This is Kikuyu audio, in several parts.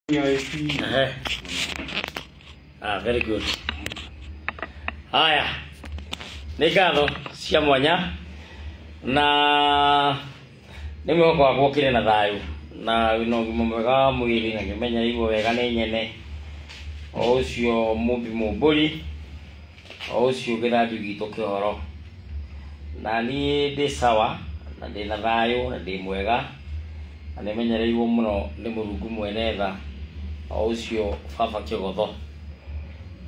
Ehe. Ah, very good. Haya, nĩ ngatho cia mwanya na nĩ mwĩhoko wakwa ũkĩrĩ na thayũ na wĩna ũgima mwega wa mwĩrĩ na nĩũmenyereirwo wega nĩ nyene o ũcio mũmbi mũmbũri o ũcio gĩthandũ gitũ kĩhoro. Na niĩ ndĩ sawa na ndĩ na thayũ na ndĩ mwega na nĩmenyereirwo mũno nĩ Mũrungu mwene tha o ũcio baba kĩgotho.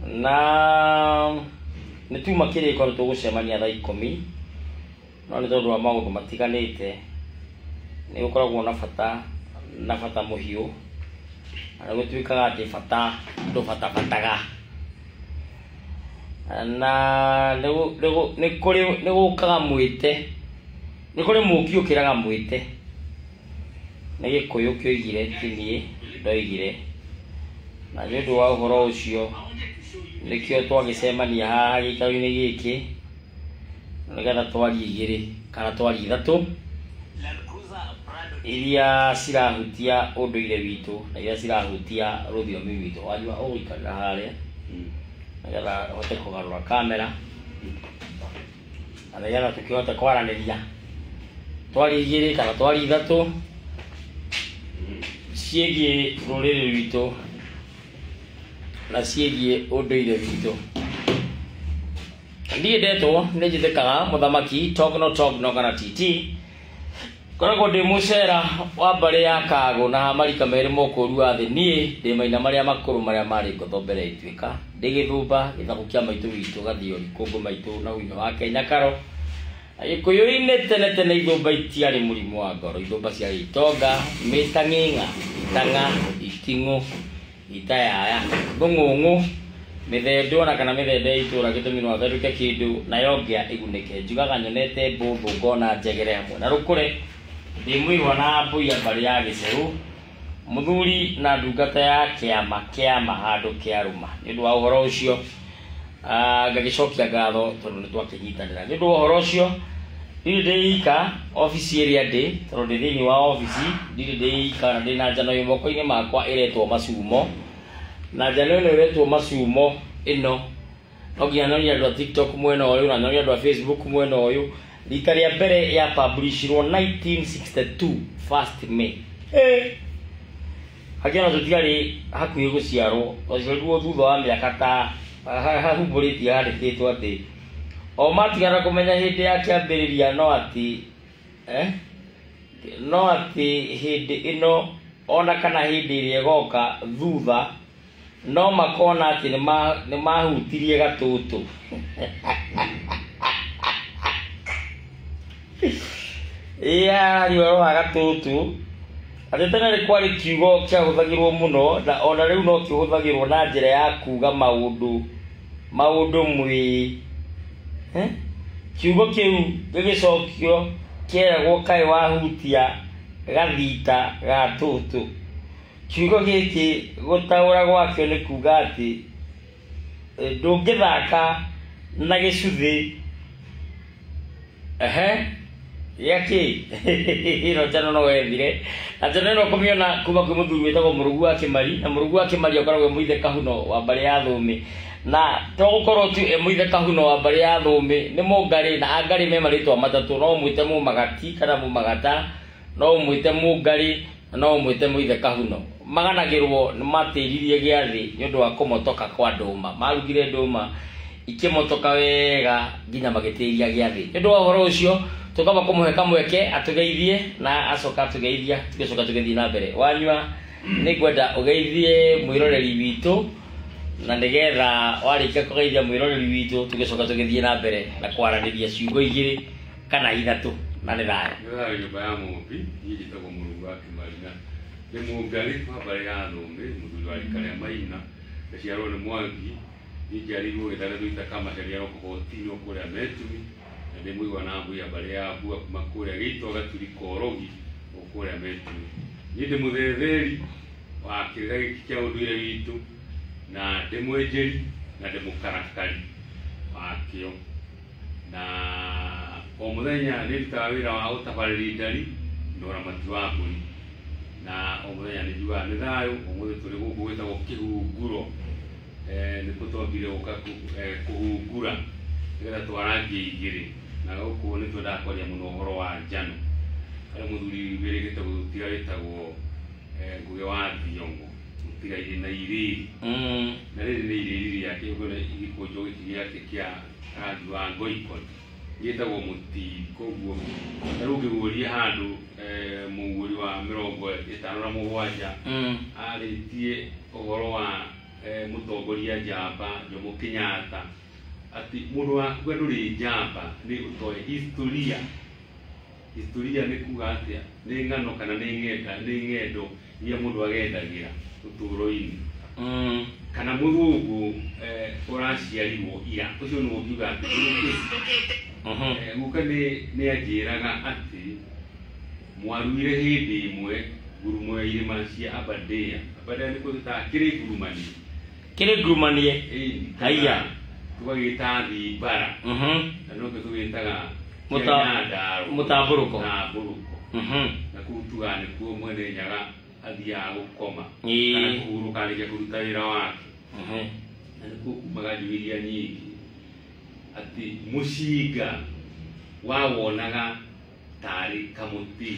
Na nĩ tuma kĩrĩko nĩ tũgũcemania thaa 10, no nĩ tondũ wa maũndũ matiganĩte nĩ gũkoragwo na bata na bata mũhiũ, na nĩ gũtuĩkaga atĩ bata ndũbatabataga, na nĩ kũrĩ nĩ gũkaga mwĩte, nĩ kũrĩ mũki ũkĩraga mwĩte. Nĩ Gĩkũyũ kĩoigire, ti niĩ ndoigire. Na nĩ ũndũ wa ũhoro ũcio nĩkĩo twagĩcemania haha gĩikaro-inĩ gĩkĩ nĩgetha twarie igĩrĩ kana twarie ithatũ iria cirahutia ũndũire witũ na iria cirahutia rũthiomi rwitũ. Wanyua ũgũikarĩra harĩa nĩgetha ũhote kũgarũra kamera na nĩgetha tũkĩhote kwaranĩria twarie igĩrĩ kana twarie ithatũ ciĩgiĩ rũrĩrĩ rwitũ na ciĩgiĩ ũndũire witũ. Niĩ ndetwo nĩ njĩtĩkaga mũthamaki Togno Togno kana TT, ngoragwo ndĩ mũcera wa mbarĩ ya Kagũ na marika merĩ mokũru wa thĩ. Niĩ ndĩ maina marĩa makũrũ marĩa marĩ ngotho mbere ya ituĩka, ndĩ gĩthumba gĩthakũ kĩa maitũ witũ Gathiori kũngũ maitũ na ũino wa Kenya Karo. Gĩkũyũ-inĩ tene tene ithũmba itiarĩ mũrimũ wa ngoro, ithũmba ciarĩ itonga, mĩtang'ing'a, itang'a, iting'ũ, itayaya, ngũng'ũng'ũ, mĩthendo ona kana mĩthendo ya itũra gĩtũmi no athendũke kĩndũ nayo ngĩa ĩgunĩke. Njugaga nyonete mbũthũ ngona njegere hamwe na rũkũre, ndĩ mũihwa na mbũi ya mbarĩ ya gĩcerũ, mũthuri na ndungata ya kĩama kĩama handũ kĩarũma. Nĩ ũndũ wa ũhoro ũcio ngagĩcokia ngatho tondũ nĩ twakĩnyitanĩra. Nĩ ũndũ wa ũhoro ũcio ndirĩ ndĩ ika obici ĩrĩa ndĩ, tondũ ndĩ thĩinĩ wa obici, ndirĩ ndĩ ika na ndĩ na njano ĩ moko-inĩ makwa ĩretwo macumo, na njano ĩno ĩretwo macumo ĩno no nginya nyonie andũ a TikTok mwena ũyũ na nyonie andũ a Facebook mwena ũyũ. Rita rĩa mbere ya publishirwo 1962 1st May. Hakĩona tũtiarĩ hakuhĩ gũciarwo, twaciarirwo thutha wa mĩaka ta hahumbũrĩtie handĩkĩtwo atĩ o matigana kũmenya hĩndĩ ya kĩambĩrĩria no atĩ no atĩ hĩndĩ ĩno ona kana hĩndĩ ĩrĩa ĩgoka thutha no makona atĩ nĩ mahutirie gatũtũ. Ĩĩ ũhoro wa gatũtũ atĩ tene nĩ kwarĩ kiugo kĩahũthagĩrwo mũno na ona rĩu no kĩhũthagĩrwo na njĩra ya kuga maũndũ maũndũ mwĩ. Kiugo kĩu gĩgĩcokio kĩeragwo kaĩ wahutia gathita ga tũtũ. Kiugo gĩkĩ gũtaũra gwakĩo nĩ kuga atĩ ndũngĩthaka na gĩcuthĩ ehe gĩakĩ. Ĩno njano no wethire na njano ĩno ũkũmĩona kuma kwĩ mũthuri wĩtagwo Mũrũgu wa Kĩmari, na Mũrũgu wa Kĩmari akoragwo e mũithe Kahuno wa mbarĩ ya Thũũmĩ, na to gũkorwo tu e mũithe Kahuno wa mbarĩ ya Thũũmĩ, nĩ Mũngarĩ na Angarĩ me marĩtwa matatũ, no ũmwĩte Mũmagati kana Mũmagata, no ũmwĩte Mũngarĩ na no ũmwĩte mũithe Kahuno. Maganagĩrwo nĩ matĩririe gĩathĩ nĩ ũndũ wa kũmotoka kwa ndũma, marugire ndũma ikĩmotoka wega nginya magĩtĩria gĩathĩ. Nĩ ũndũ wa ũhoro ũcio tũkamba kũmũhe kamweke atũgeithie na acoka atũgeithia tũgĩcoka tũgĩthiĩ na mbere. Wanyua nĩ ngwenda ũgeithie mwĩroreri witũ na nĩgetha warĩkia kũgeithia mwĩroreri witũ tũgĩcoka tũgĩthiĩ na mbere na kwaranĩria ciugo igĩrĩ kana ithatũ na nĩ thayũ. Nĩ thayũ nyũmba ya Mũmbi, niĩ njĩtagwo Mũrungu wa Kĩmari na nĩ Mũngarĩ wa mbarĩ ya Thũũmĩ, mũthuri wa rika rĩa Maina, ngaciarwo nĩ Mwangi, niĩ njiarĩirwo gĩthare twĩta Kamacharia Rokobotino kũrĩa Metui, na ndĩ mũigua na mbui ya mbarĩ ya Mbua kuma kũrĩa Gĩitwa Gaturi Korogi o kũrĩa Metui. Niĩ ndĩ mũthetheri wa kĩrĩra gĩkĩ kĩa ũndũire witũ na ndĩ mwenjeri na ndĩ mũkarakari wakĩo, na o mũthenya nĩ ndutaga wĩra wa ũtabarĩri ndari na ũramati wa mbũri. Na o mũthenya nĩ njugaga nĩ thayũ, ũmũthĩ tũrĩ gũkũ gwĩtagwo Kĩhunguro. Nĩkuo twambire gũka kũhungura nĩgetha twarangie igĩrĩ. Na gũkũ nĩ twendaga kwaria mũno ũhoro wa njano. Harĩ mũthuri wĩrĩgĩte gũtũtiga wĩtagwo Ngũgĩ wa Thiong'o, mũtigairĩ na irĩri. Na rĩrĩ nĩ irĩri rĩake, ũguo nĩ gĩkũnjo gĩkĩ gĩake kĩa rangi wa ngoikoni gĩtagwo mũtii. Koguo ta rĩu ũngĩguũria handũ mũguũri wa 57 arĩtie ũhoro wa mũtongoria njamba Jomo Kenyatta, atĩ mũndũ wakuga ndũrĩ njamba nĩ ũtoĩ historia. Historia nĩ kuga atĩa? Nĩ ng'ano kana nĩ ng'enda, nĩ ng'endo iria mũndũ agendagĩra ũtũũro-inĩ. Kana mũthũngũ ũraciarirwo ira, ũcio nĩguo ũngiuga atĩ guka nĩ anjĩraga atĩ mwaruire hĩndĩ ĩmwe ngurumo ya irĩma cia Aberdare. Aberdare nĩkuo twĩtaga kĩrĩ ngurumanie. Kĩrĩ ngurumanie? Ĩni. Haiya. Tũgagĩta Thimbara. Na nokĩo tũgĩtaga Nyandarua. Mũtambũrũko. Mũtambũrũko. Na kũu tugaga nĩkuo mwene Nyaga athiaga gũkoma. Kana kũhurũka arĩkia kũruta wĩra wake. Na nĩkuo kumaga njũĩ iria nyingĩ. Atĩ mũcinga wawonaga tarĩ kamũtĩ.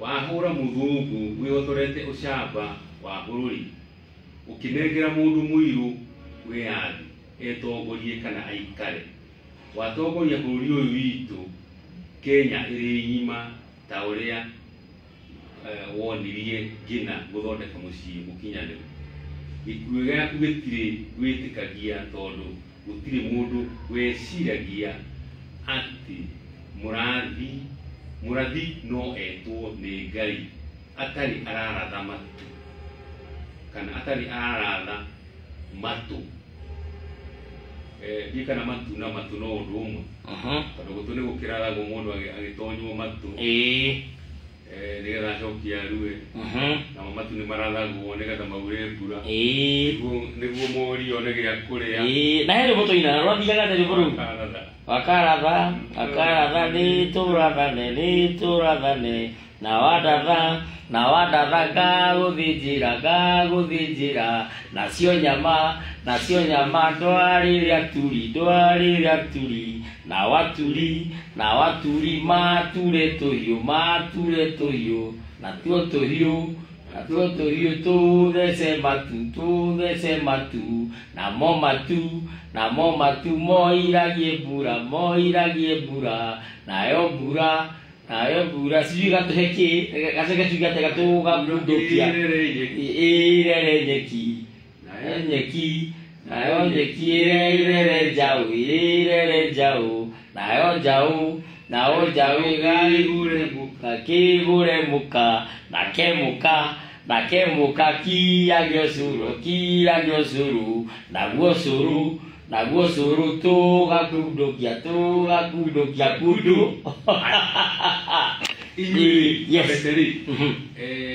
Wahũra mũthũngũ wĩhotorete ũcamba wa bũrũri, ũkĩnengera mũndũ mũirũ wĩyathi etongorie kana aikare. Watongoria bũrũri ũyũ witũ Kenya ĩrĩ ng'ima ta ũrĩa wonirie ngina gũthondeka mũciĩ mũkinyanĩru. Gĩkuũ gĩaku gĩtirĩ wĩtĩkagia tondũ gũtirĩ mũndũ weciragia atĩ mũrathi no etwo nĩ Ngai atarĩ araratha matu kana atarĩ araratha matũ. Ndiũĩ kana matu na matũ no ũndũ ũmwe. Tondũ gũtũ nĩ gũkĩrathagwo mũndũ agĩtonywo matũ. Nĩgetha acokie arue. Namo matu nĩ marathagwo nĩgetha maure mbura. Nĩguo mori one gĩa kũrĩa. Na he rwĩmbo tũinaga rwathiaga atĩa rwĩmbo rũu? Wakaratha, wakaratha nĩ tũrathane, nĩ tũrathane. Na wandatha, na wandatha ngagũthĩnjĩra, ngagũthĩnjĩra. Nacio nyama, nacio nyama ndwarĩre aturi, ndwarĩre aturi. Na waturi, na waturi mature tũhiũ, mature tũhiũ. Natuo tũhiũ, natuo tũhiũ tũthece matu, tũthece matu. Namo matu, namo matu moiragie mbura, moiragie mbura. Nayo mbura, nayo mbura sijui gatũhe kĩ, gacoke tuge atĩ gatũgakundũkia. Ĩrere nyeki, nayo nyeki, nayo nyeki ĩrere njaũ, ĩrere njaũ. Nayo njaũ, nayo njaũ ĩgagĩgũre mũka, kĩgũre mũka. Nake mũka, nake mũka kiage ũcũrũ, kiage ũcũrũ. Naguo ũcũrũ, naguo ũcũrũ tũgakundũkia, tũgakundũkia kundu. Inyuĩ Yes. Beteri,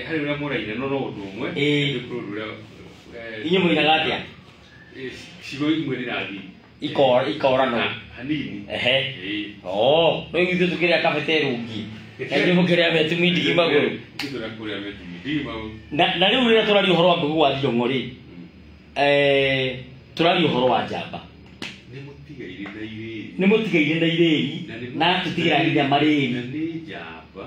harĩ ũrĩa mũraina no no ũndũ ũmwe. Nĩ kũrĩ ũndũ ũrĩa, Inyuĩ mũinaga atĩa? Cigo imwe rĩrathiĩ. Ikorano. Hanini. Rĩu ithuĩ tũkĩrĩa kabete rũngi. Na inyuĩ mũkĩrĩa metumi ndigi magũrũ. Ithuĩ tũrakũrĩa metumi ndigi magũrũ. Na rĩu rĩrĩa tũraria ũhoro wa Ngũgĩ wa Thiong'o rĩ, tũraria ũhoro wa njamba. Nĩ mũtigairĩ na irĩri. Nĩ mũtigairĩ na irĩri, na atũtigĩra nginya marĩri. Na nĩ njamba.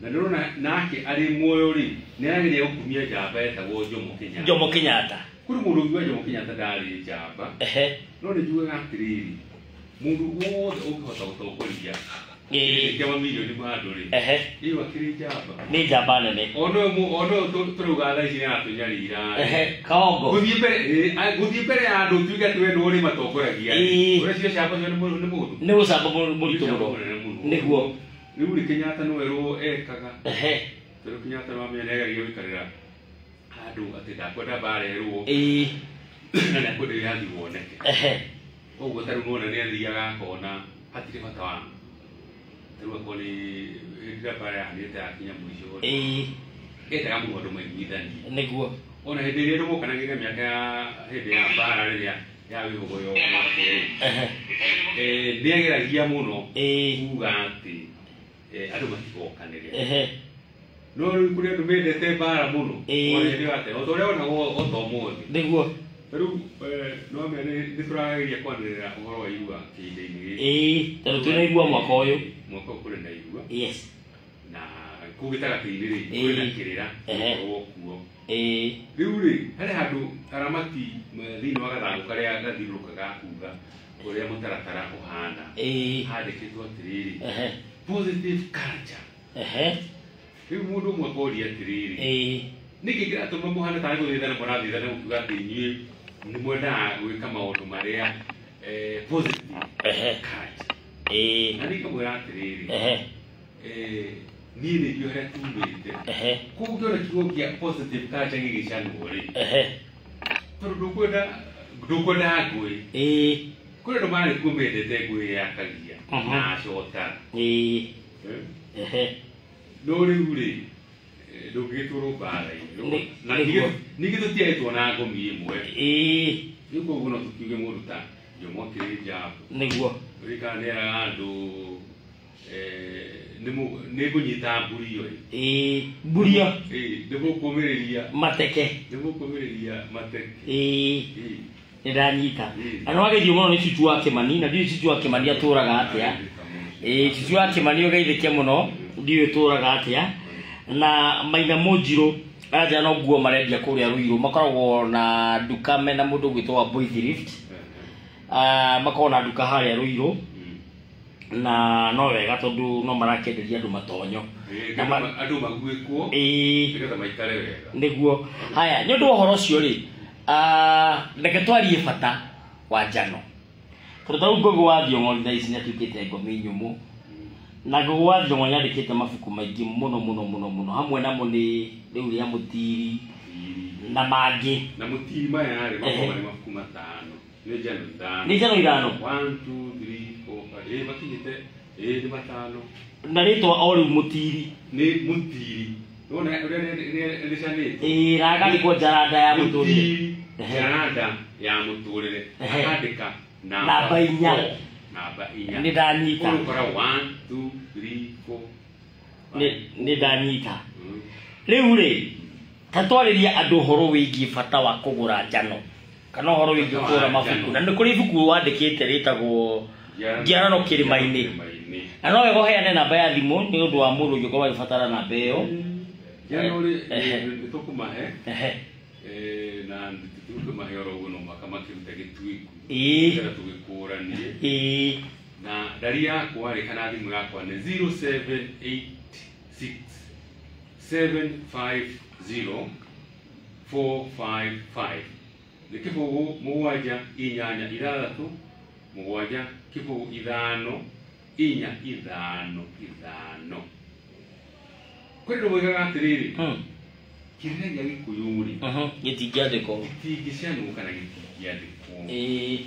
Na nĩũrona nake arĩ muoyo rĩ, nĩ arageria gũkumia njamba yetagwo Jomo Kenyatta. Jomo Kenyatta. Kũrĩ mũndũ ũngiuga Jomo Kenyatta ndarĩ njamba. No nĩ njugaga atĩrĩrĩ, mũndũ wothe ũngĩhota gũtongoria kĩa mamirioni ma andũ rĩ, ĩyo akĩrĩ njamba. Nĩ njamba nene. Ona ũyũ tũrauga thaa ici nĩ aratũnyarira. Kaongo. Gũthiĩ mbere, gũthiĩ mbere ya andũ tuge atĩ we nĩwe ũrĩmatongoragia. Ũreciria camba ũcio nĩ mũndũ? Nĩ ũcamba mũritũ Nĩ mũno. ũcamba mũnene mũno. Nĩguo. Rĩu rĩ, Kenyatta nĩwe rwo ekaga. Tondũ Kenyatta nĩwamenya nĩageragia gũikarĩra handũ atĩ ndakwenda mbara ĩrũo. Na nĩakwenda wĩyathi woneke. Koguo ta rĩu nĩwona nĩathiaga akona hatirĩ bata wa ta rĩu akorwo nĩ hĩndĩ ĩrĩa mbara yahanĩte yakinya mũico rĩ, endaga mũno andũ maiguithanie. Nĩguo. Ona hĩndĩ ĩrĩa andũ mokanagĩrĩra mĩaka ya hĩndĩ ya mbara rĩrĩa ya wĩhogoyo wake rĩ, nĩageragia mũno kuga atĩ andũ matigokanĩre. No rĩu kũrĩ andũ mendete mbara mũno. Ĩĩ. Ona hĩndĩ ya tene, o ta ũrĩa wonagwo o ta ũmũthĩ. Nĩguo. Rĩu no mene nĩ tũrageria kwanĩrĩra ũhoro wa irua kĩhinda-inĩ gĩkĩ. Ĩĩ, tondũ twĩna irua mwaka ũyũ. Mwaka ũyũ kũrĩ na irua. Yes. Na kũu gĩtagatĩ-inĩ rĩ, kũrĩ na Ĩĩ. kĩrĩra Ehe. gĩkorwo kuo. Ĩĩ. Rĩu rĩ, harĩ handũ aramati thĩinĩ wa gathangũ karĩa gathiũrũrũkaga ga kuga ũrĩa mũtaratara ũhana. Ĩĩ. Handĩkĩtwo atĩrĩrĩ, Ehe. positive culture. Ehe. Rĩu mũndũ ũmwe akoria atĩrĩrĩ, Ĩĩ. nĩkĩ kĩratũma mũhane tarĩ gũthĩthana mũrathĩthana gũkiuga atĩ inyuĩ nĩ mwendaga gwĩka maũndũ marĩa positive Ehe. culture. Ĩĩ. Na niĩ ngamwĩra atĩrĩrĩ, Ehe. niĩ nĩ ndiũ harĩa tumĩte. Ehe. Koguo ngĩona kiugo kĩa positive culture gĩgĩcanwo rĩ, Ehe. tondũ ndũkwenda ngũĩ. Ĩĩ. Kũrĩ andũ marĩ kuo mendete ngũĩ ya kagia na acota. Ĩĩ. Ehe. No rĩu rĩ, ndũngĩgĩtwarwo mbara-inĩ. Na Nĩguo. ningĩ tũtiahetwo na ngomi ĩmwe. Ĩĩ. Rĩu koguo no tũkiuge mũndũ ta Jomo akĩrĩ njambo. Nĩguo. Ririkana nĩeraga andũ nĩ ngũnyita mburio ĩ. Ĩĩ. Mburio. Ĩĩ, nĩmũkũmĩrĩria. Mateke. Nĩmũkũmĩrĩria mateke. Ĩĩ. Ĩĩ. Nĩ ndanyita. Ĩĩ. Na nĩ wageithio mũno nĩ Cucu wa Kĩmani, na ndiũĩ Cucu wa Kĩmani atũraga atĩa. Ĩĩ, Cucu wa Kĩmani ũgeithĩke mũno, ndiũĩ ũtũraga atĩa. Na Maina Mũnjirũ aranjĩra no nguo marendia kũrĩa Ruiru, makoragwo na nduka mena mũndũ ũgwĩtwo wa Boy Thrift. Makoragwo na nduka harĩa Ruiru, na no wega tondũ no marakĩenderia andũ matonyo. Ĩĩ, Na andũ maguĩkwo Ĩĩ. nĩgetha maikare wega. Nĩguo. Haya, nĩ ũndũ wa ũhoro ũcio rĩ, reke twarie bata wa njano. Tondũ ta rĩu Ngũgĩ wa Thiong'o thaa ici nĩatuĩkĩte ngomi nyũmũ. Na Ngũgĩ wa Thiong'o nĩandĩkĩte mabuku maingĩ mũno mũno mũno mũno. Hamwe namo nĩ rĩu rĩa Mũtiri na mangĩ. Na Mũtiri maya rĩ, makoragwo Ehe. marĩ mabuku matano. Nĩ njano ithano. Nĩ njano ithano? 1, 2, 3, 4, 5. Ĩĩ, makinyĩte. Ĩĩ, nĩ matano. Na rĩtwa o rĩu Mũtiri. Nĩ Mũtiri. Nĩwona ũrĩa rĩcanĩtwo? Ĩĩ, na agandĩkwo njaranda ya mũtũrĩre. Mũtiri, Ehe. njaranda ya mũtũrĩre. Ehe. Akandĩka Namba inya. four. Namba inya. Nĩ ndanyita. Ũguo ũkora 1, 2, 3, 4, five. Nĩ ndanyita. Rĩu rĩ, ta twarĩria andũ ũhoro wĩgiĩ bata wa kũgũra njano kana ũhoro wĩgiĩ Bata wa kũgũra mabuku. njano. Na nĩ kũrĩ ibuku wandĩkĩte rĩtagwo Njiarano Kĩrĩma-inĩ. Kĩrĩma-inĩ. Na no wega ũheane namba ya thimũ nĩ ũndũ wa mũndũ ũngĩkorwo agĩbatara namba ĩyo. Njano rĩ, Ehe. nĩ tũkũmahe. Ehe. Na tũkũmahe oro ũguo no mũhaka makĩrute gĩtuĩku. Ĩĩ. Nĩgetha tũgĩkũranie. Ĩĩ. Na ndari yakwa rĩ, kana thimũ yakwa nĩ 0786 750 455. Nĩ kĩbũgũ mũgwanja inyanya ithathatũ mũgwanja kĩbũgũ ithano inya ithano ithano. Kwĩ andũ moigaga atĩrĩrĩ, kĩrĩra gĩa Gĩkũyũ rĩ, Gĩtingĩandĩkwo. Gĩtingĩcanwo kana gĩtingĩandĩkwo. Ĩĩ.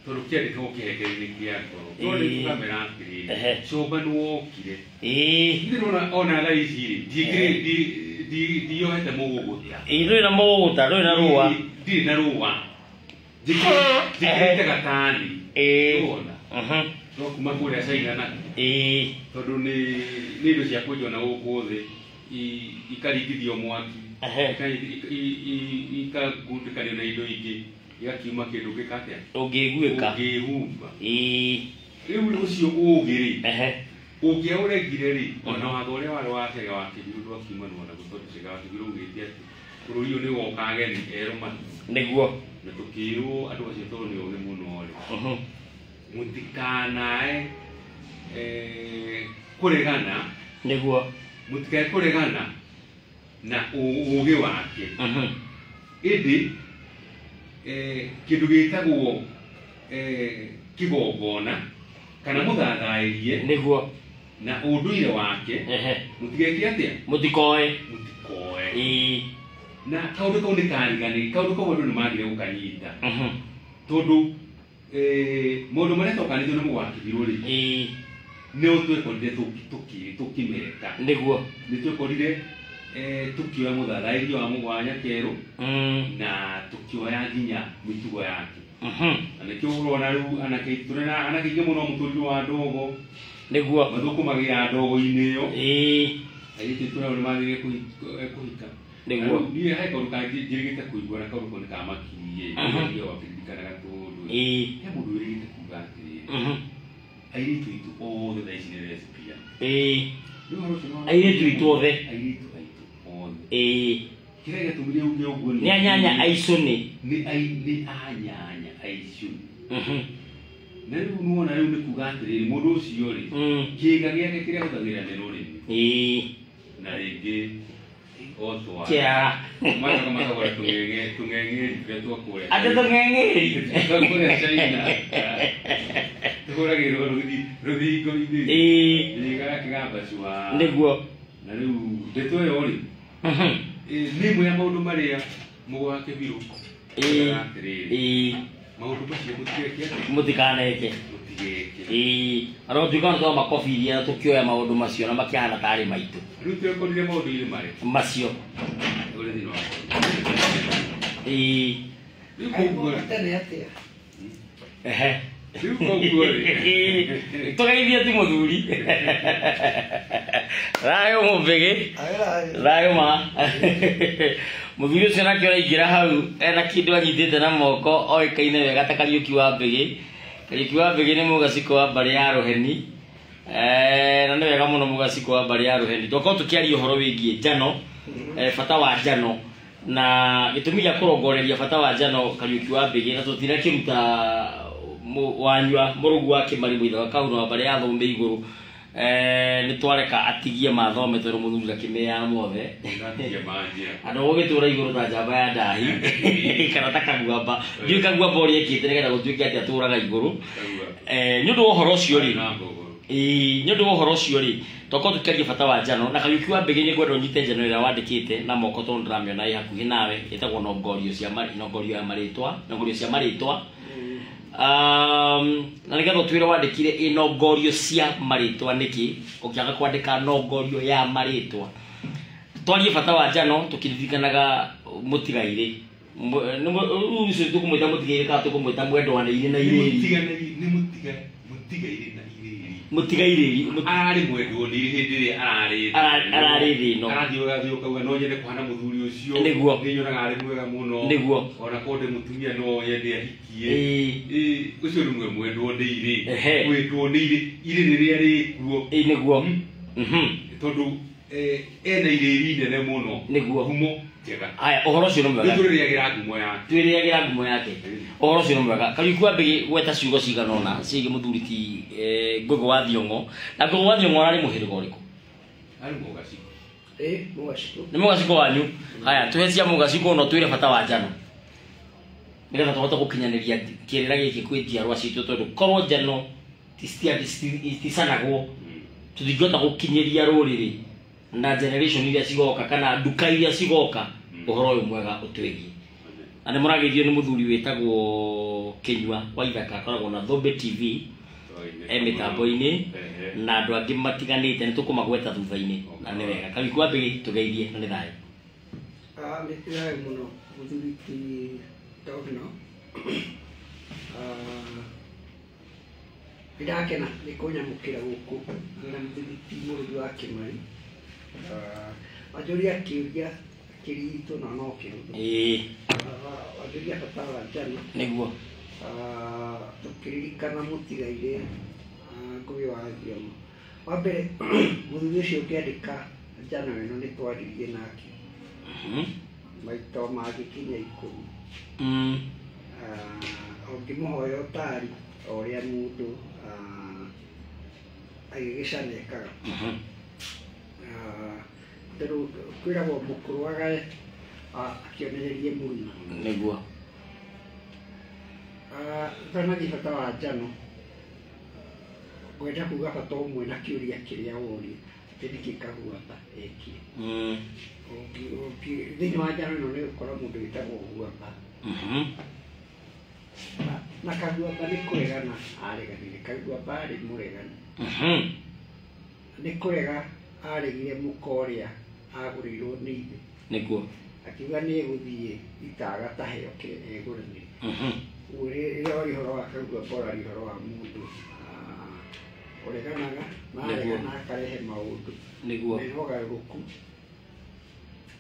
Tondũ kĩandĩkagwo kĩhengere-inĩ kĩa ngoro. No nĩ Ĩĩ. tũkamera atĩrĩrĩ, Ehe. Comba nĩwokire. Ĩĩ. Ithe nĩwona ona thaa ici rĩ, ndiohete mũgũgũta. Ĩĩ, ndũrĩ na mũgũgũta, ndũrĩ na rũa. Ndirĩ na rũa. Njĩkĩrĩte gatani. Ĩĩ. Nĩwona? No kuma kũrĩa China na Ĩĩ. tondũ nĩ indo cia kwenjwo na gũkũ thĩ, ikaringithio mwaki, Ehe. ikagundĩkanio na indo ingĩ, igakiuma kĩndũ gĩka atĩa? Ũngĩiguĩka. Ũngĩhumba. Ĩĩ. Rĩu ũcio ũgĩ rĩ, Ehe. ũngĩaũregire rĩ, ona watho ũrĩa warĩ wa Chege wa Kĩbirũ ndwakiumanwo naguo, tondũ Chege wa Kĩbirũ augĩte atĩ bũrũri ũyũ nĩwoka ageni erũ matu. Nĩguo. Na tũkĩrwo andũ acio tondũ nĩ ogĩ mũno rĩ, mũtikanae kũregana. Nĩguo. Mũtikae kũregana na ũgĩ wake. Ĩndĩ, kĩndũ gĩtagwo kĩgongona kana mũthathaĩrie Nĩguo. na ũndũire wake, Ehe. mũtigeke atĩa? Mũtikoe. Mũtikoe. Ĩĩ. Na kaũndũ kau nĩ karigani, kaũndũ kau andũ nĩ magire gũkanyita. Tondũ maũndũ marĩa twakanĩtio nĩ Mũgwakĩbirũ rĩ, Ĩĩ. nĩo twekorire tũkĩmeka. Nĩguo. Nĩ twekorire tũkĩoya mũthathaĩria wa Mũgwa Nyakerũ na tũkĩoya nginya mĩtugo yake. Na nĩkĩo ũrona rĩu anake tũrĩ na anake aingĩ mũno mũtũrĩre wa ndogo. Nĩguo. Mathũkũmagĩra ndogo-inĩ ĩyo. Ĩĩ. Airĩtu aitũ nao nĩ magĩrĩire kũhika. Nĩguo. Niĩ he kaũndũ kangĩ njĩrĩgĩte kũigua na kaũndũ kau nĩ kamakirie. Nĩguo wakĩririkanaga tondũ he mũndũ wĩrĩgĩte kuga atĩrĩrĩ, airĩtu aitũ othe thaa ici nĩ lesbian. Rĩu ũhoro ũcio nĩ wa- Airĩtu aitũ othe. Airĩtu aitũ othe. Kĩrĩa gĩatũmire uge ũguo Nĩ anyanya aicũnĩ. Nĩ nĩ anyanya aicũnĩ. Na rĩu nĩwona rĩu nĩ kuga atĩrĩrĩ, mũndũ ũcio rĩ, kĩĩga gĩake kĩrĩa ahũthagĩra nĩ rũrĩmĩ. Na rĩngĩ o twara. Kĩara. Macoka makagũra tũng'eng'eri tũrĩa twa kũrĩa. Atĩ tũng'eng'eri. Twa kũrĩa China. Tũhũragĩrwo rũthingo-inĩ. Gĩgakĩgamba cua. Nĩguo. Na rĩu ndeto ĩyo rĩ, nĩ ĩmwe ya maũndũ marĩa Mũgo wa Kĩbirũ oigaga atĩrĩrĩ, maũndũ macio mũtigeke atĩa? Mũtikaneke. Mũtigeke. Ona gũtuĩka nĩ twamakobirie na tũkĩoya maũndũ macio na makĩhana tarĩ maitũ. Rĩu twekorire maũndũ-inĩ marĩkũ? Macio. Ũrĩ thĩinĩ wa Rĩu Kaĩ koguo rĩ, tene atĩa? Ehe. Rĩu koguo rĩ, Tũgeithie ti mũthuri. Thayũ mũmbĩgĩ. Aĩ. Thayũ ma. Mũthuri ũcio nake ũraingĩra hau ena kĩndũ anyitĩte na moko oĩkaine wega ta Kariũki wa Mbĩgĩ. Kariũki wa Mbĩgĩ nĩ mũgacikũ wa mbarĩ ya Rũheni. Na nĩ wega mũno mũgacikũ wa mbarĩ ya Rũheni. Twakorwo tũkĩaria ũhoro wĩgiĩ njano, bata wa njano na gĩtũmi gĩa kũrongoreria bata wa njano Kariũki wa Mbĩgĩ, na tũtinakĩruta wanyua mũrũgu wa Kĩmari mũithe wa Kahuno wa mbarĩ ya Thũmbĩ igũrũ. Nĩ twareka atigie mathome tondũ mũthuri ndakĩmeaga mothe. Ndatigia manjĩra. Andũ gũgĩtũra igũrũ ta njamba ya ndahi kana ta kaguamba. Ndiũĩ kaguamba ũrĩa ekĩte nĩgetha gũtuĩke atĩ atũraga igũrũ. Kaguamba. Nĩ ũndũ wa ũhoro ũcio rĩ, Na mbogoro. Nĩ ũndũ wa ũhoro ũcio rĩ, twakorwo tũkĩaria bata wa njano na Kariũki wa Mbĩgĩ, nĩ ngwenda ũnyite njano ĩrĩa wandĩkĩte na moko tondũ ndĩramĩona ĩ hakuhĩ nawe, ĩtagwo nongorio cia nongorio ya marĩtwa, nongorio cia marĩtwa. Na nĩgetha ũtwĩre wandĩkire ĩ nongorio cia marĩtwa nĩkĩ, ũkĩaga kwandĩka nongorio ya marĩtwa. Twarie bata wa njano tũkĩririkanaga mũtigairĩ. Rĩu ũcio tũkũmwĩta mũtigairĩ kana tũkũmwĩta mwendwa na irĩ na irĩri? Nĩ mũtigairĩ na irĩri. Mũtigairĩ, Ararĩ mwendwo nĩ irĩ hĩndĩ ĩrĩa ararĩ thĩ. Ararĩ thĩ ĩno. Arathiĩ ũgathiĩ ũkauga no nyende kũhana mũthuri ũcio. Nĩguo. Nĩ nyonaga arĩ mwega mũno. Nĩguo. Ona korwo ndĩ mũtumia no nyende ahikie. Ũcio nĩ mwendwo nĩ irĩ. Mwendwo nĩ irĩ, irĩ rĩrĩa rĩkuo. Nĩguo. Tondũ ena irĩri nene mũno. Nĩguo. Ngumo njega. Haya, ũhoro ũcio nĩ mwega. Rĩu tũrĩrĩagĩra ngumo yake. Twĩrĩagĩra ngumo yake. Ũhoro ũcio nĩ mwega. Kariũki wa Mbĩgĩ gweta ciugo cigana ũna ciĩgiĩ mũthuri ti Ngũgĩ wa Thiong'o. Na Ngũgĩ wa Thiong'o ararĩ mũhĩrĩga ũrĩkũ? Arĩ mũgacikũ. Mũgacikũ. Nĩ mũgacikũ wanyu. Haya, tũhe cia mũgacikũ na ũtwĩre bata wa njano. Nĩgetha tũhote gũkinyanĩria kĩrĩra gĩkĩ kwĩ njiarwa citũ, tondũ korwo njano iticanagwo, tũtingĩhota gũkinyĩria rũrĩrĩ na generation iria cigoka kana nduka iria cigoka ũhoro ũyũ mwega ũtwĩgiĩ. Na nĩ mũrageithio nĩ mũthuri wĩtagwo Kĩnyua wa Ithaka, akoragwo na Thũmbĩ TV e mĩtambo-inĩ na andũ angĩ matiganĩte, nĩ tũkũmagweta thutha-inĩ. Na nĩ wega. Kariũki wa Mbĩgĩ, tũgeithie na nĩ thayũ. Nĩ thayũ mũno mũthuri ti Togno. Nĩ ndakena nĩ kũnyamũkĩra gũkũ na mũthuri ti Mũrũthi wa Kĩmari. Wanjũria kĩũria kĩritũ na no kĩhũthũ. Wanjũria bata wa njano. Nĩguo. Tũkĩririkana mũtigairĩ, Ngũgĩ wa Thiong'o. Wa mbere, mũthuri ũcio ũkĩandĩka njano ĩno nĩ twaririe nake. Maita mangĩkinya 10. Ũngĩmũhoya ũtari o ũrĩa mũndũ, agĩgĩcana ekaga. Tondũ kwĩragwo mũkũrũ agae, akĩonererie mũruna. Nĩguo. Ũtanathiĩ bata wa njano, ngwenda kuga bata ũmwe na kĩũria kĩrĩa woria, atĩ nĩkĩ Kaguamba ekire. Thĩinĩ wa njano ĩno nĩ ũgũkora mũndũ wĩtagwo Guamba. Na Kaguamba nĩ kũregana areganire. Kaguamba arĩ mũregani. Nĩ kũrega aregire mũka ũrĩa agũrĩirwo nĩ ithe. Nĩguo. Akiuga nĩ egũthiĩ itaga taheo ke egũranĩre. Ũguo rĩrĩa waria ũhoro wa Kaguamba ũraria ũhoro wa mũndũ, Ũreganaga na Nĩguo. aregana akarehe maũndũ Nĩguo. mena ũgarũrũku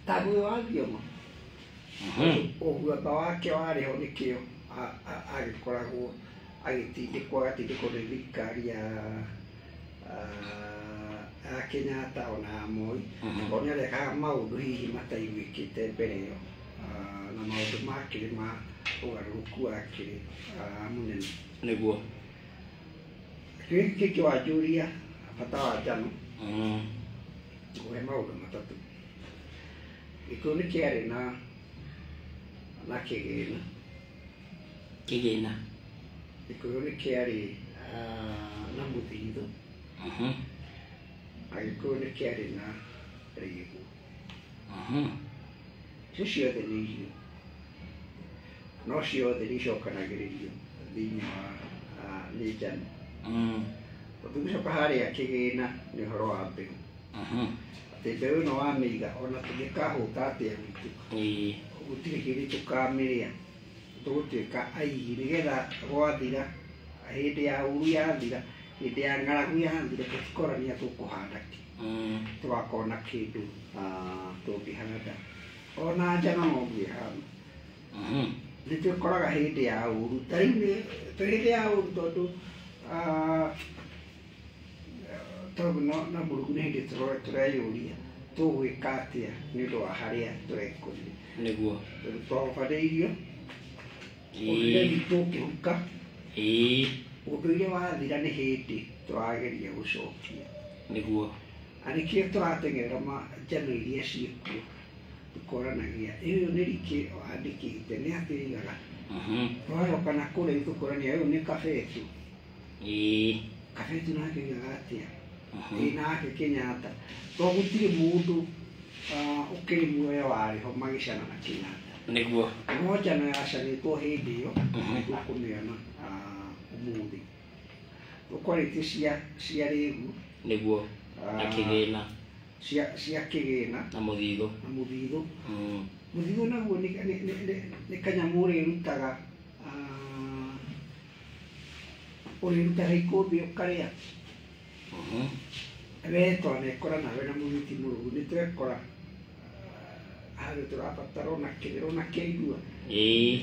ta Ngugi wa Thiong'o. Ũguamba wake warĩ ho nĩkĩo agĩkoragwo agĩtindĩkwo agatindĩkwo nĩ thirikari ya ya Kenyatta ona ya Moi, tondũ nĩ arekaga maũndũ hihi mataiguĩkĩte mbere ĩyo, na maũndũ makĩrĩ ma ũgarũrũku wakĩrĩ mũnene. Nĩguo. Kĩrĩa kĩngĩ wanjũria bata wa njano, ngũhe maũndũ matatũ. Gĩkũyũ nĩ kĩarĩ na kĩgĩna. Kĩgĩna. Gĩkũyũ nĩ kĩarĩ na mũthithũ, na Gĩkũyũ nĩ kĩarĩ na rĩgũ. Icio ciothe nĩ irio, no ciothe nĩ icokanagĩrĩrio thĩinĩ wa nĩ njano. Tũgĩcoka harĩa kĩgĩna nĩ ũhoro wa mbeũ, atĩ mbeũ ĩno wamĩiga ona tũngĩkahũta atĩa gwitũ, gũtirĩ hĩndĩ tũkamĩrĩa, tũgũtuĩka aigi nĩgetha gwathira, hĩndĩ ya ũru yathira, hĩndĩ ya ng'aragu yathira, tũtikorania tũkũhanda kĩ, tũgakorwo na kĩndũ tũngĩhanda. Ona njano noguo ĩhana. Nĩ twĩkoraga hĩndĩ ya ũru, ta rĩu nĩ twĩ hĩndĩ ya ũru tondũ tondũ na Mũrungu nĩ hĩndĩ tũreyũria tũgwĩka atĩa nĩ ũndũ wa harĩa tũrekũria. Nĩguo. Tondũ twabanĩirio ũndũire witũ ũkĩhuka, ũndũire wathira nĩ hĩndĩ tũrageria gũcokia. Nĩguo. Na nĩkĩo tũrateng'erera njano iria ciĩkuo, tũkoranagia ĩyo nĩ rikĩ wandĩkĩte nĩ atĩ ĩigaga. Twacoka na kũrĩa tũkorania ũyũ nĩ Kabetu. Kabetu nake oigaga atĩa? Ĩ nake Kenyatta. To gũtirĩ mũndũ ũkĩrĩ muoyo warĩ ho magĩcana na Kenyatta. Nĩguo. No njano yacanĩtwo hĩndĩ ĩyo tũkũmĩona ũmũthĩ. Tũkwarĩtie cia rĩgu. Nĩguo. Na kĩgĩna. Cia kĩgĩna. Na mũthithũ. Na mũthithũ. Mũthithũ naguo nĩ kanyamũ ũrĩrutaga ũrĩrutaga ikũmbĩ ũkarĩa. We twanekora nawe na mũnyiti mũrũgu nĩ twekora handũ tũrabatara ona kĩrĩro na kĩigua.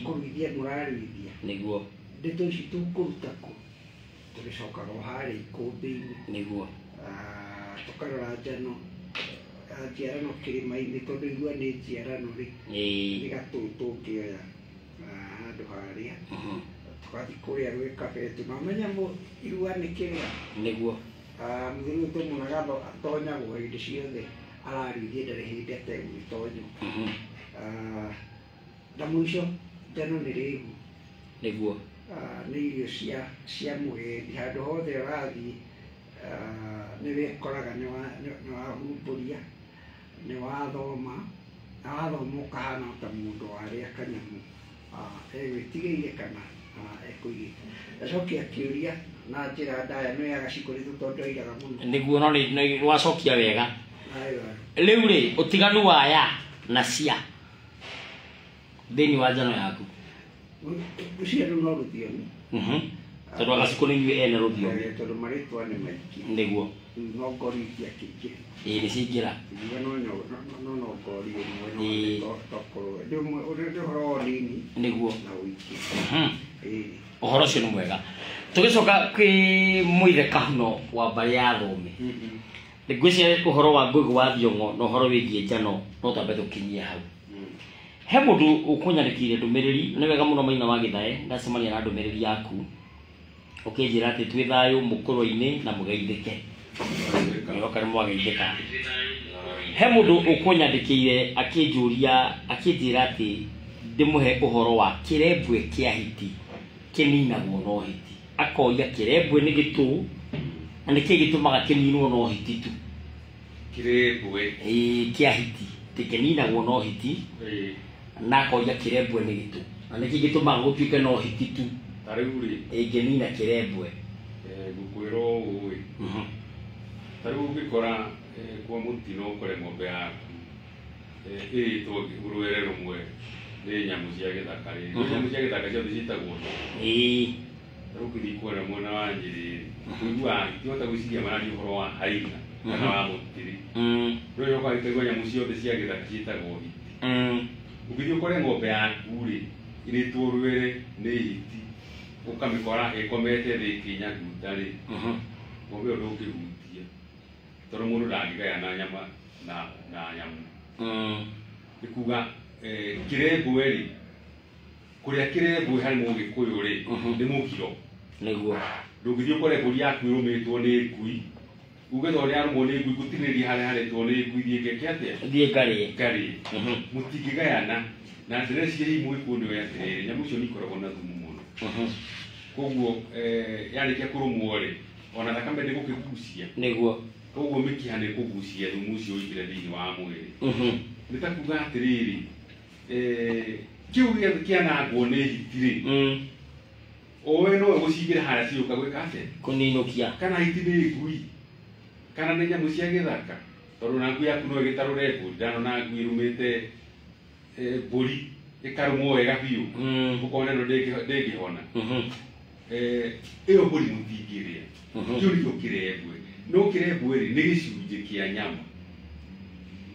Kũruithia mũraruithia. Nĩguo. Ndeto ici tũkũruta kũ? Tũgĩcokaga o harĩa ikũmbĩ-inĩ. Nĩguo. Tũkarora njano njiarano kĩrĩma-inĩ tondũ igua nĩ njiarano rĩ. Nĩ gatũ tũngĩoya handũ harĩa. Tũgathiĩ kũrĩa gwĩ Kabetu. Na ũmenye irua nĩ kĩrĩa. Nĩguo. Mũthuri ũyũ tũmuonaga atonyagwo hĩndĩ ciothe ararĩithia ndarĩ hĩndĩ ategũgĩtonywo. Na mũico njano nĩ rĩgu. Nĩguo. Nĩ irio cia mũgendi handũ hothe ũrathiĩ, nĩ wĩkoraga nĩ wahumbũria, nĩ wathoma, na wathoma ũkahana ta mũndũ warĩa kanyamũ egwĩtigĩire kana ekũigĩte. Ndacokia kĩũria na njĩra ndaya no ya gacikũrĩtũ tondũ airaga mũno. Nĩguo, no nĩ wacokia wega. Rĩu rĩ, ũtiganu wa ya na cia thĩinĩ wa njano yaku. Ũcio rĩu no rũthiomi. Tondũ agacikũ nĩ inyuĩ ene rũthiomi. Tondũ marĩtwa nĩ maingĩ. Nĩguo. No ngori itiakĩingĩha. Ĩĩ nĩ ciaingĩra. Ingiuga no ngori ĩmwe no tokorwo. Nĩ ũhoro wa ũnini. Nĩguo. Na ũingĩ. Ũhoro ũcio nĩ mwega. Tũgĩcoka kwĩ Mũithe Kahuno wa mbarĩ ya Thũmbĩ. Ngwĩciria ũhoro wa Ngugi wa Thiong'o na ũhoro wĩgiĩ njano no twambe tũkinyie hau. He mũndũ ũkũnyandĩkĩire ndũmĩrĩri, nĩ wega mũno Maina wa Gĩthae, ndacemania na ndũmĩrĩri yaku ũkĩnjĩra atĩ twĩ thayũ mũkũrũ-inĩ na mũgeithĩke. Nĩoka nĩ mwageithĩka. He mũndũ ũkũnyandĩkĩire akĩnjũria akĩnjĩra atĩ ndĩmũhe ũhoro wa kĩrembwe kĩa hiti kĩninagwo no hiti. Akoria kĩrembwe nĩ gĩtũ na nĩkĩ gĩtũmaga kĩninwo no hiti tu? Kĩrembwe. Ĩĩ kĩa hiti kĩninagwo no hiti. Na akoria kĩrembwe nĩ gĩtũ na nĩkĩ gĩtũmaga gũtuĩke no hiti tu? Ta rĩu rĩ, ĩngĩnina kĩrembwe. Ngũkwĩra ũũ ĩ. Ta rĩu ũngĩkora kwa mũtino ũkore ng'ombe yaku ĩrĩtwo rwere rũmwe nĩ nyamũ cia gĩthaka rĩ. Nyamũ cia gĩthaka ciothe ciĩtagwo ndũ. Rĩu kũrĩa mwena wa Nyĩrĩ ũiguaga itihota gwĩciria mararia ũhoro wa haina kana wa mũtĩrĩ. No yoka ĩkaigua nyamũ ciothe cia gĩthaka ciĩtagwo hiti. Ũngĩthiĩ ũkore ng'ombe yaku rĩ ĩrĩtwo rwere nĩ hiti, ũkamĩkora ĩkomete thĩ ĩkĩnyaguta rĩ, ng'ombe ĩyo ndũngĩhutia tondũ mũndũ ndangĩgaya na nyama na nyamũ. Nĩ kuga kĩrembwe rĩ, kũrĩa kĩrembwe harĩ mũgĩkũyũ rĩ nĩ mũgiro. Nĩguo. Ndũngĩthiĩ ũkore mbũri yaku ĩrũmĩtwo nĩ ngui uge tondũ nĩarũmwo nĩ ngui ngũtinĩria harĩa harĩtwo nĩ ngui thiĩ ngeke atĩa? Thiĩ ngarĩe. Ngarĩe. Mũtingĩgayana. Na ndĩreciria hihi mũgĩkũyũ nĩoĩ atĩrĩrĩ, nyamũ icio nĩ ikoragwo na thumu mũno. Koguo yarĩkia kũrũmwo rĩ, ona thakame ndĩgũkĩgucia. Nĩguo. Koguo mĩkiha nĩ ĩkũgucia thumu ũcio ũingĩre thĩinĩ wa mwĩrĩ. Nĩ ta kuga atĩrĩrĩ, kĩu gĩothe kĩanangwo nĩ hiti rĩ, owe nowe gũcingĩra harĩa ciũka gwĩka atĩa? Kũninũkia. Kana hiti nĩ ngui, kana nĩ nyamũ cia gĩthaka, tondũ na ngui yaku no ĩgĩtarũre mbũri, ndanona ngui ĩrũmĩte mbũri ĩkarũmwo wega biũ, ũkona ĩno ndĩngĩhona. Ĩyo mbũri mũtingĩrĩa. Kĩu nĩkĩo kĩrembwe. No kĩrembwe rĩ nĩ gĩcunjĩ kĩa nyama.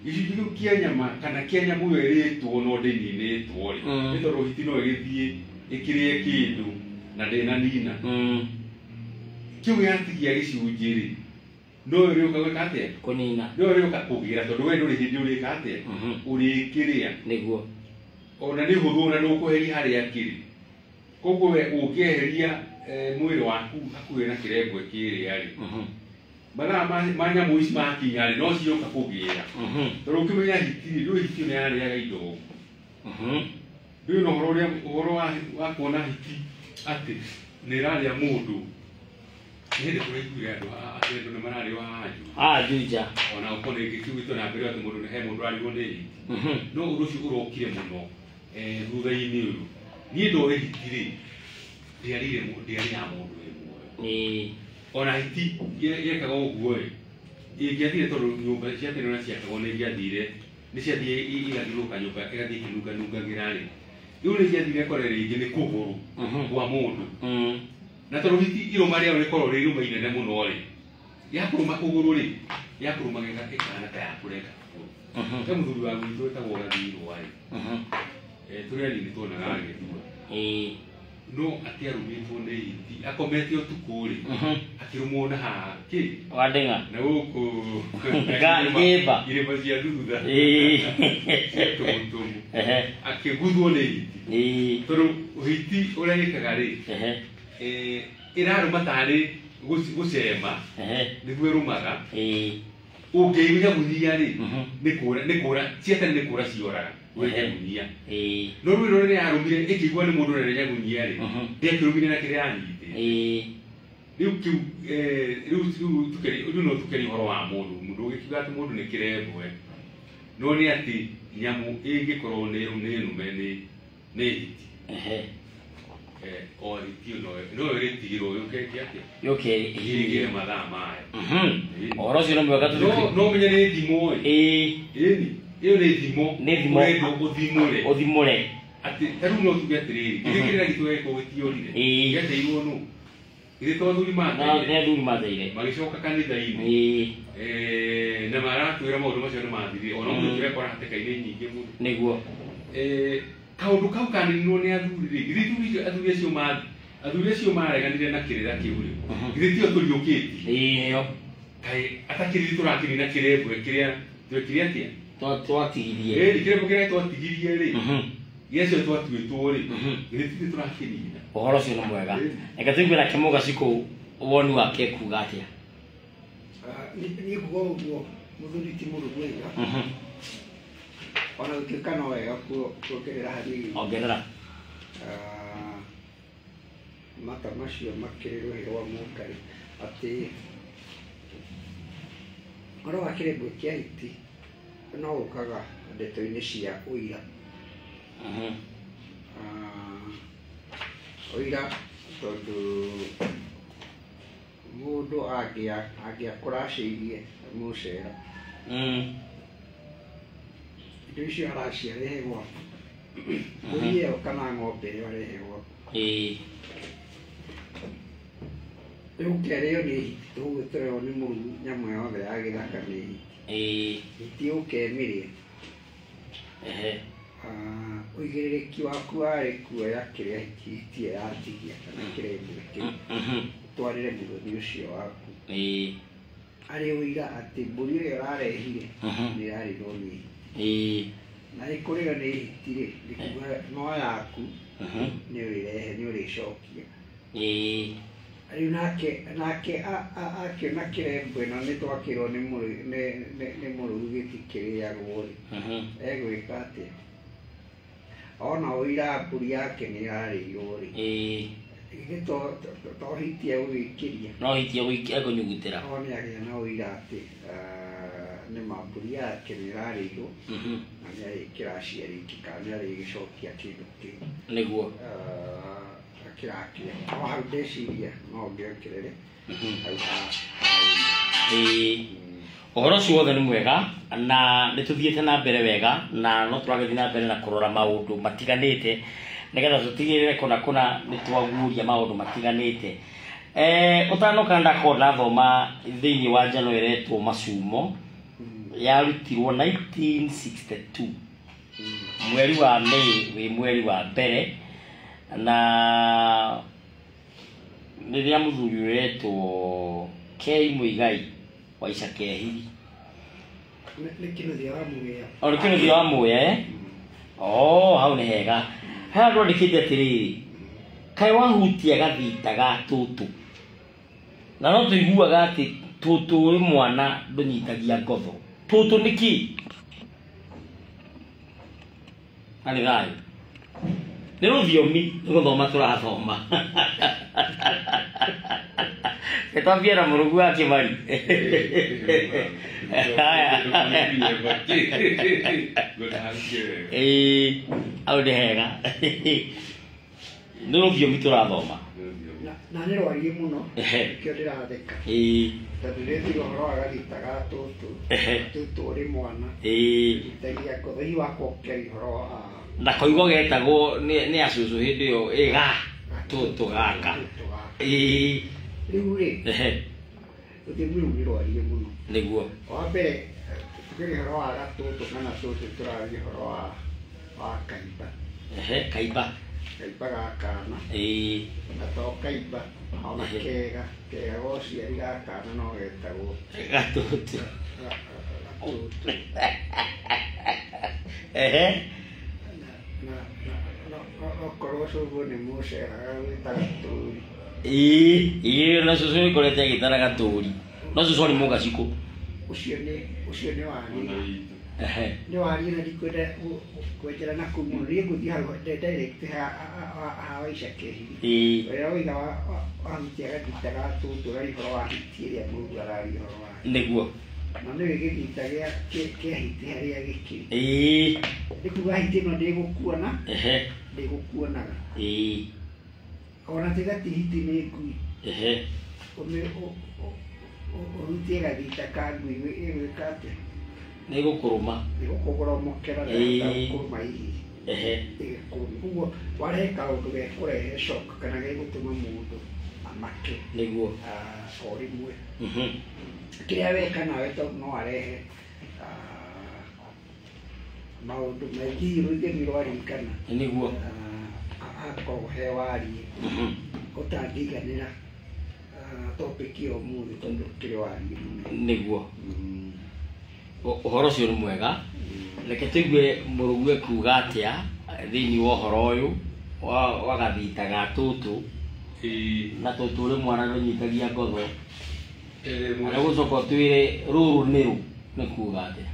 Gĩcunjĩ kĩu kĩa nyama kana kĩa nyamũ ĩyo ĩrĩtwo no ndĩninĩtwo rĩ, nĩ tondũ hiti no ĩgĩthiĩ ĩkĩrĩe kĩndũ na ndĩnanina. Kĩu gĩatigia gĩcunjĩ rĩ, no ĩrĩũka gwĩka atĩa? Kũnina. No ĩrĩũka kũgĩra tondũ we ndũrĩ hĩndĩ ũrĩka atĩa? Ũrĩkĩrĩa. Nĩguo. Ona nĩ hũthũ na ndũkweheria harĩa kĩrĩ. Koguo we ũngĩeheria mwĩrĩ waku hakuhĩ na kĩrembwe kĩrĩa rĩ, mathaa ma nyamũ ici makinya rĩ, no ciũka kũgĩra. Tondũ ũkĩmenya hiti rĩ, ndũĩ hiti nĩ yarĩaga indo ũguo. Ndũĩ na ũhoro ũrĩa ũhoro wa kuona hiti atĩ nĩ ĩrarĩa mũndũ. Nĩ hĩndĩ tũraiguire andũ atĩ andũ nĩ mararĩo haha Juja. Haha Juja. Ona okorwo nĩ ngĩkiugĩtwo na mbere atĩ mũndũ he mũndũ ararĩo nĩ hiti. No ũndũ ũcio ũrokire mũno thutha-inĩ ũyũ. Niĩ ndoĩ hiti rĩ, ndĩarĩaga mũndũ wĩ muoyo. Ona hiti yekaga ũguo ĩ, ĩngĩathire tondũ nyũmba cia tene ona ciakagwo nĩ ingĩathire, nĩ ciathire igathiũrũrũka nyũmba ĩgathiĩ ĩkĩnunganungagĩra rĩ, rĩu nĩ ingĩathire ĩkore rĩngĩ nĩ kũgũrũ kwa mũndũ. Na tondũ hiti irũma rĩayo rĩkoragwo rĩ irũma inene mũno rĩ, yakũrũma kũgũrũ rĩ, yakũrũmaga ĩkahana ta yakũrenga kũgũrũ. He mũthuri wa gwitũ wĩtagwo Gathirwa rĩ, tũrĩ anini tuonaga agĩthua. No atiarũmĩtwo nĩ hiti, akomete ũtukũ rĩ, akĩrũmwo na haha kĩ? Wa ndĩng'a. Na gũkũ Ngĩmba. Irĩma cia thutha. Cia tũmũtũmũ. Akĩguthwo nĩ hiti. Tondũ hiti ũrĩa ĩkaga rĩ, ĩrarũma tarĩ gũcema, nĩguo ĩrũmaga. Ũngĩnyagunyia rĩ, nĩ kũra, cia tene nĩ kũra cioraga. Ũngĩnyagunyia. No rĩu rĩrĩa yarũmire ĩkĩigua nĩ mũndũ ũrĩa nyagunyia rĩ, ndĩakĩrũmire na kĩrĩa yanyitĩte. Rĩu kĩu rĩu no tũkerie ũhoro wa mũndũ, mũndũ ũgĩkiuga atĩ mũndũ nĩ kĩrembwe. No nĩ atĩ nyamũ ĩngĩkorwo nĩ nũme nĩ hiti. O hiti no ĩrĩtigĩrwo yũke ĩke atĩa? Yũke ĩhingĩre mathaa mayo. Ũhoro ũcio nĩ mwega tũthikĩrĩrie. No ũmenye nĩ thimo ĩ. Ĩni. Ĩyo nĩ thimo. Nĩ thimo. Ũrendwo ũthimũre. Ũthimũre. Atĩ ta rĩu no tuge atĩrĩrĩ, githĩ kĩrĩra gitũ gĩgĩkorwo gĩtiorire? Gĩateirwo nũ? Githĩ to athuri mateire? Nĩ athuri mateire. Magĩcoka kanitha-inĩ. Na maratwĩra maũndũ macio nĩ mathirire. Ona ũmũthĩ tũrekora hatĩka-inĩ nyingĩ mũno. Nĩguo. Kaũndũ kau kaninirwo nĩ athuri rĩ, githĩ athuri acio mareganire na kĩrĩra kĩu rĩ, githĩ tio tũriũkĩtie? Nĩo. Kaĩ atakĩrĩ tũrakĩnina kĩrembwe kĩrĩa twekire atĩa? Twatigirie. Kĩrembwe kĩrĩa twatigirie rĩ, gĩacio twatuĩtwo rĩ, githĩ tithĩ tũrakĩnina? Ũhoro ũcio nĩ mwega. Reke tũigue na Kĩmũga Cikũ woni wake kuga atĩa. Niĩ kuga ũguo mũthuri ti mũrũ mwega. Ona gũtuĩka no wega kuongerera hanini. Ongerera. Mata macio makĩrĩ rũhĩ rwa mũngarĩ atĩ ũhoro wa kĩrembwe kĩa hiti no ũkaga ndeto-inĩ cia ũira. Ũira tondũ mũndũ angĩakũracĩirie mũcera, indo icio aracia arehe gwaku, mbũri ĩyo kana ng'ombe ĩyo arehe gwaku. Rĩu ũkĩarĩo nĩ hiti ũguo tũrerwo nĩ mũruru nyamũ yothe ya gĩthaka nĩ hiti. Hiti ũkemĩrĩa. Ũigĩrĩrĩki waku warĩ kuoya kĩrĩa hiti ĩyo yatigia kana kĩrembwe kĩu ũtwarĩre mũthoni ũcio waku. Arĩ ũira atĩ mbũri ĩrĩa ũrarehire nĩ ĩrarĩirwo nĩ hiti. Na ĩkũrĩo nĩ hiti rĩ, nĩ kuga no yaku nĩ ũrĩrehe nĩ ũrĩcokia. Rĩu nake akĩona kĩrembwe na nĩ twakĩrwo nĩ mũruru gĩtikĩrĩagwo rĩ, egwĩka atĩa? Ona ũira mbũri yake nĩ ĩrarĩirwo rĩ, githĩ to hiti egũgĩikĩria? No hiti ekũnyugutĩra. O nĩ agĩa na ũira atĩ nĩ ma mbũri yake nĩ ĩrarĩirwo na nĩ arĩkĩra aciari kana nĩ arĩgĩcokia kĩndũ kĩu. Nĩguo. Kĩrakĩa. No hau ndeciria no ngĩongerere hau ha. Ũhoro ũcio wothe nĩ mwega na nĩ tũthiĩte na mbere wega na no tũragĩthiĩ na mbere na kũrora maũndũ matiganĩte nĩgetha tũtigĩrĩre kũna kũna nĩ twaguũria maũndũ matiganĩte. Ũtanoka ndakorwo ndathoma thĩinĩ wa njano ĩretwo Macumo yarutirwo 1962 mweri wa Mĩĩ wĩ mweri wa mbere na rĩrĩa mũthuri ũretwo K Muigai wa Icakehiri. Nĩ Kĩnuthia wa Mũgĩa. O nĩ Kĩnuthia wa Mũgĩa. Oh, hau nĩ hega. Haha ndwandĩkĩte atĩrĩrĩ, kaĩ wahutia gathita ga tũtũ. Na no tũiguaga atĩ tũtũ wĩ mwana ndũnyitagia ngotho. Tũtũ nĩ kĩ? Na nĩ thayũ. Nĩ rũthiomi nĩ gũthoma tũrathoma. Nĩtwambie na mũrũgu wa Kĩmari. Hau nĩ hega. Nĩ rũthiomi tũrathoma. Na nĩ rwarie mũno nĩkĩo ndĩratheka. Tondũ rĩrĩa ũhoro wa gathita ga tũtũ, tũtũ ũrĩ mwana, nyitagia ngotho hihi wakwa ũkĩaria ũhoro wa na koigo getagwo nĩ acũcũ hĩndĩ ĩyo ĩga tũtũ gaka. Rĩu rĩ, rũthiomi rũu nĩ rwarie mũno. Nĩguo. Wa mbere tũkĩaria ũhoro wa gatũtũ kana tũtũ tũraria ũhoro wa kaimba. Kaimba. Kaimba ga kana. Na to kaimba ona kega kega ga ũciari ga kana no getagwo gatũtũ. Gatũtũ. Na okorwo cũguo nĩ mũceraga gwĩta gatũri. Ĩĩ na cũcũ nĩkoretwo agĩtara gatũri. No cũcũ nĩ mũgacikũ. Ũcio nĩ wariĩ. Nĩ wariĩ na ndikwenda kwenjera na kũu mũno. Niĩ ngũthiĩ hau direct ha wa Icakehiri. Ũrĩa woiga wahutia gathita ga tũtũ ũraria ũhoro wa hiti ĩrĩa mũruru araria ũhoro wayo. Nĩguo. Na nĩwe gĩthita kĩa hiti harĩa gĩkĩrĩ. Nĩ kuga hiti ĩno ndĩgũkuona, ndĩgũkuonaga. Ona tiga ti hiti nĩ ngui. Ũhutie gathita ka ngui ĩgwĩka atĩa? Nĩ ĩgũkũrũma. Ĩgũkũgoromokera na gũkũrũma hihi. Ĩgĩkũrũma. Ũguo warehe kaũndũ gekũrehe shock kana gegũtũma mũndũ amake. Nĩguo. O rĩmwe. Kĩrĩa weka nawe to no arehe maũndũ maingĩ rũthiomi rwaririkana. Nĩguo. Akorwo he wariĩ ũtangĩiganĩra topic ĩyo ũmũthĩ tondũ kĩrĩ wariĩ mũnene. Nĩguo. Ũhoro ũcio nĩ mwega. Reke tũigue mũrũgu ekuga atĩa thĩinĩ wa ũhoro ũyũ wa gathita ga tũtũ na tũtũ ũrĩ mwana ndũnyitagia ngotho. Na gũcoka ũtwĩre rũrũ nĩ rũ nĩ kuga atĩa?